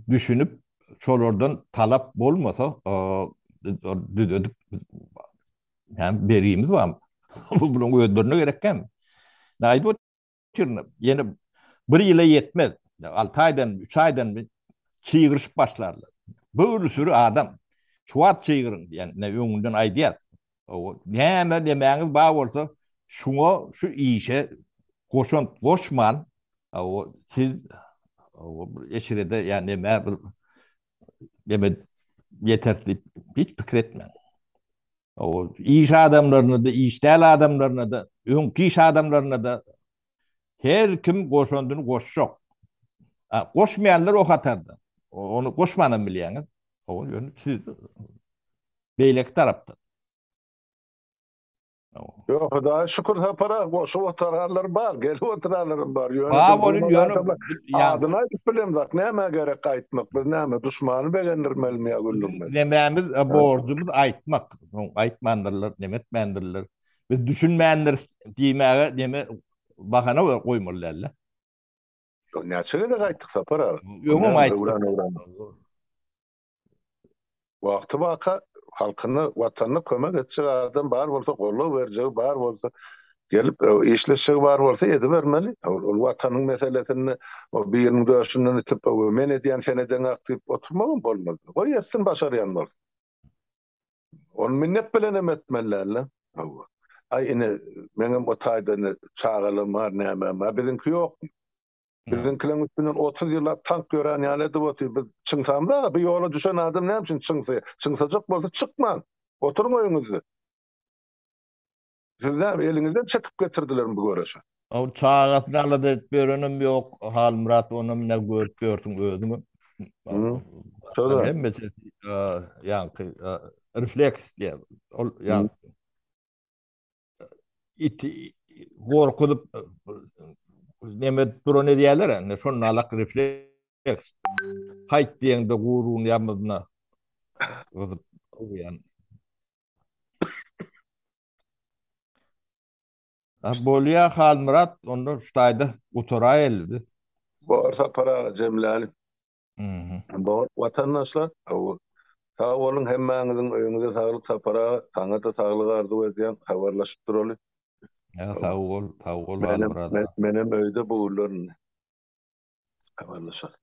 düşünip şolardan talap bolmasa düzedip hem bergimiz barmy? Bunuň özlerine gerekkämi? Aýdyp otyryn. Ýene bir ýyla ýetmez. 6 aýdan, 3 aýdan çygyryşyp başlarlar. Bir sürü adam. Şu wagt çygyryň diýen, ne öňünden aýdýas. O näme demäňiz bar bolsa, şuňa şu işe goşant goşman, o siz o eşirede ýa näme bir neme ýeter diýip hiç pikir etmäň. O iş adamlaryna da, iş däl adamlaryna da, öňki iş adamlaryna da her kim goşandyny goşjak. Ha, goşmaýanlar o hatarda. Ony goşmanam bilýäňiz. O ýöne siz beýleki tarapda. Ýok, Hudaýa şükür Sapar aga, goşup oturanlar bar, gelip oturanlaram bar. Ýöne Bar biz bolun, bu ýöne adamlar ýa adyny aýdyp bilemzok. Nämä gerek aýtmak? Biz näme, duşmany begendirmelimi ýa biziň güldürmeli? nemämiz, Ha. borjumyz aýtmak. Soň aýtmandyrlar, neme etmändirler. Biz düşünmändiris diýmäge neme bahana goýmaly däl-de. Ýok, näçe gezek aýtdyk Sapar aga? Öňem Näme, aýtdyk. öwran-öwran. Wagty baka halkyna, watanyna kömek etjek adam bar bolsa, goldaw berjegi bar bolsa, gelip işleşjegi bar bolsa edibermeli. Ol watanyň meselesinde o biriniň döşünden itip, men edýän, sen edeňok diýip oturmagam bolmaz. Goý etsin başarýan bolsa. Ony minnet bilenem etmeli däl-de. Hawa. Aý ine, meňem o taýda ine çagalarym bar, nämem bar, biziňki ýok. Biziňkileriň üstünden 30 ýyllap tank ýörän ýaly edip otyr. Biz çyňsamda, bu ýola düşen adam näme üçin çyňsaýar? Çyňsajak bolsa çykmaň. Oturyň öýüňizde. Siz näme eliňizden çekip getirdilermi bu göreşe? O çagasyny alada edip ýörenem ýok. Halmyrat onam ine görüp ýörsüň özüňem. Şoda. Hemmesi ýaňky refleks diýýär. Ol ýaňky iti gorkuzyp neme duran edýärler indi şonda alak refleks. Haýt diýende guruny ýamyzyna gyzyp urýan. Bolýa Halmyrat, onda şu taýda gutaraýaly biz. Bor Sapar aga jemläli. Bor watandaşlar, sag boluň hemmäňiziň öýüňize saglyk Sapar aga, saňa-da saglyk arzuw edýän, habarlaşyp duraly. Ýa sag bol, sag bol Halmyrat aga. Menem öýde bu günler indi. Habarlaşarys.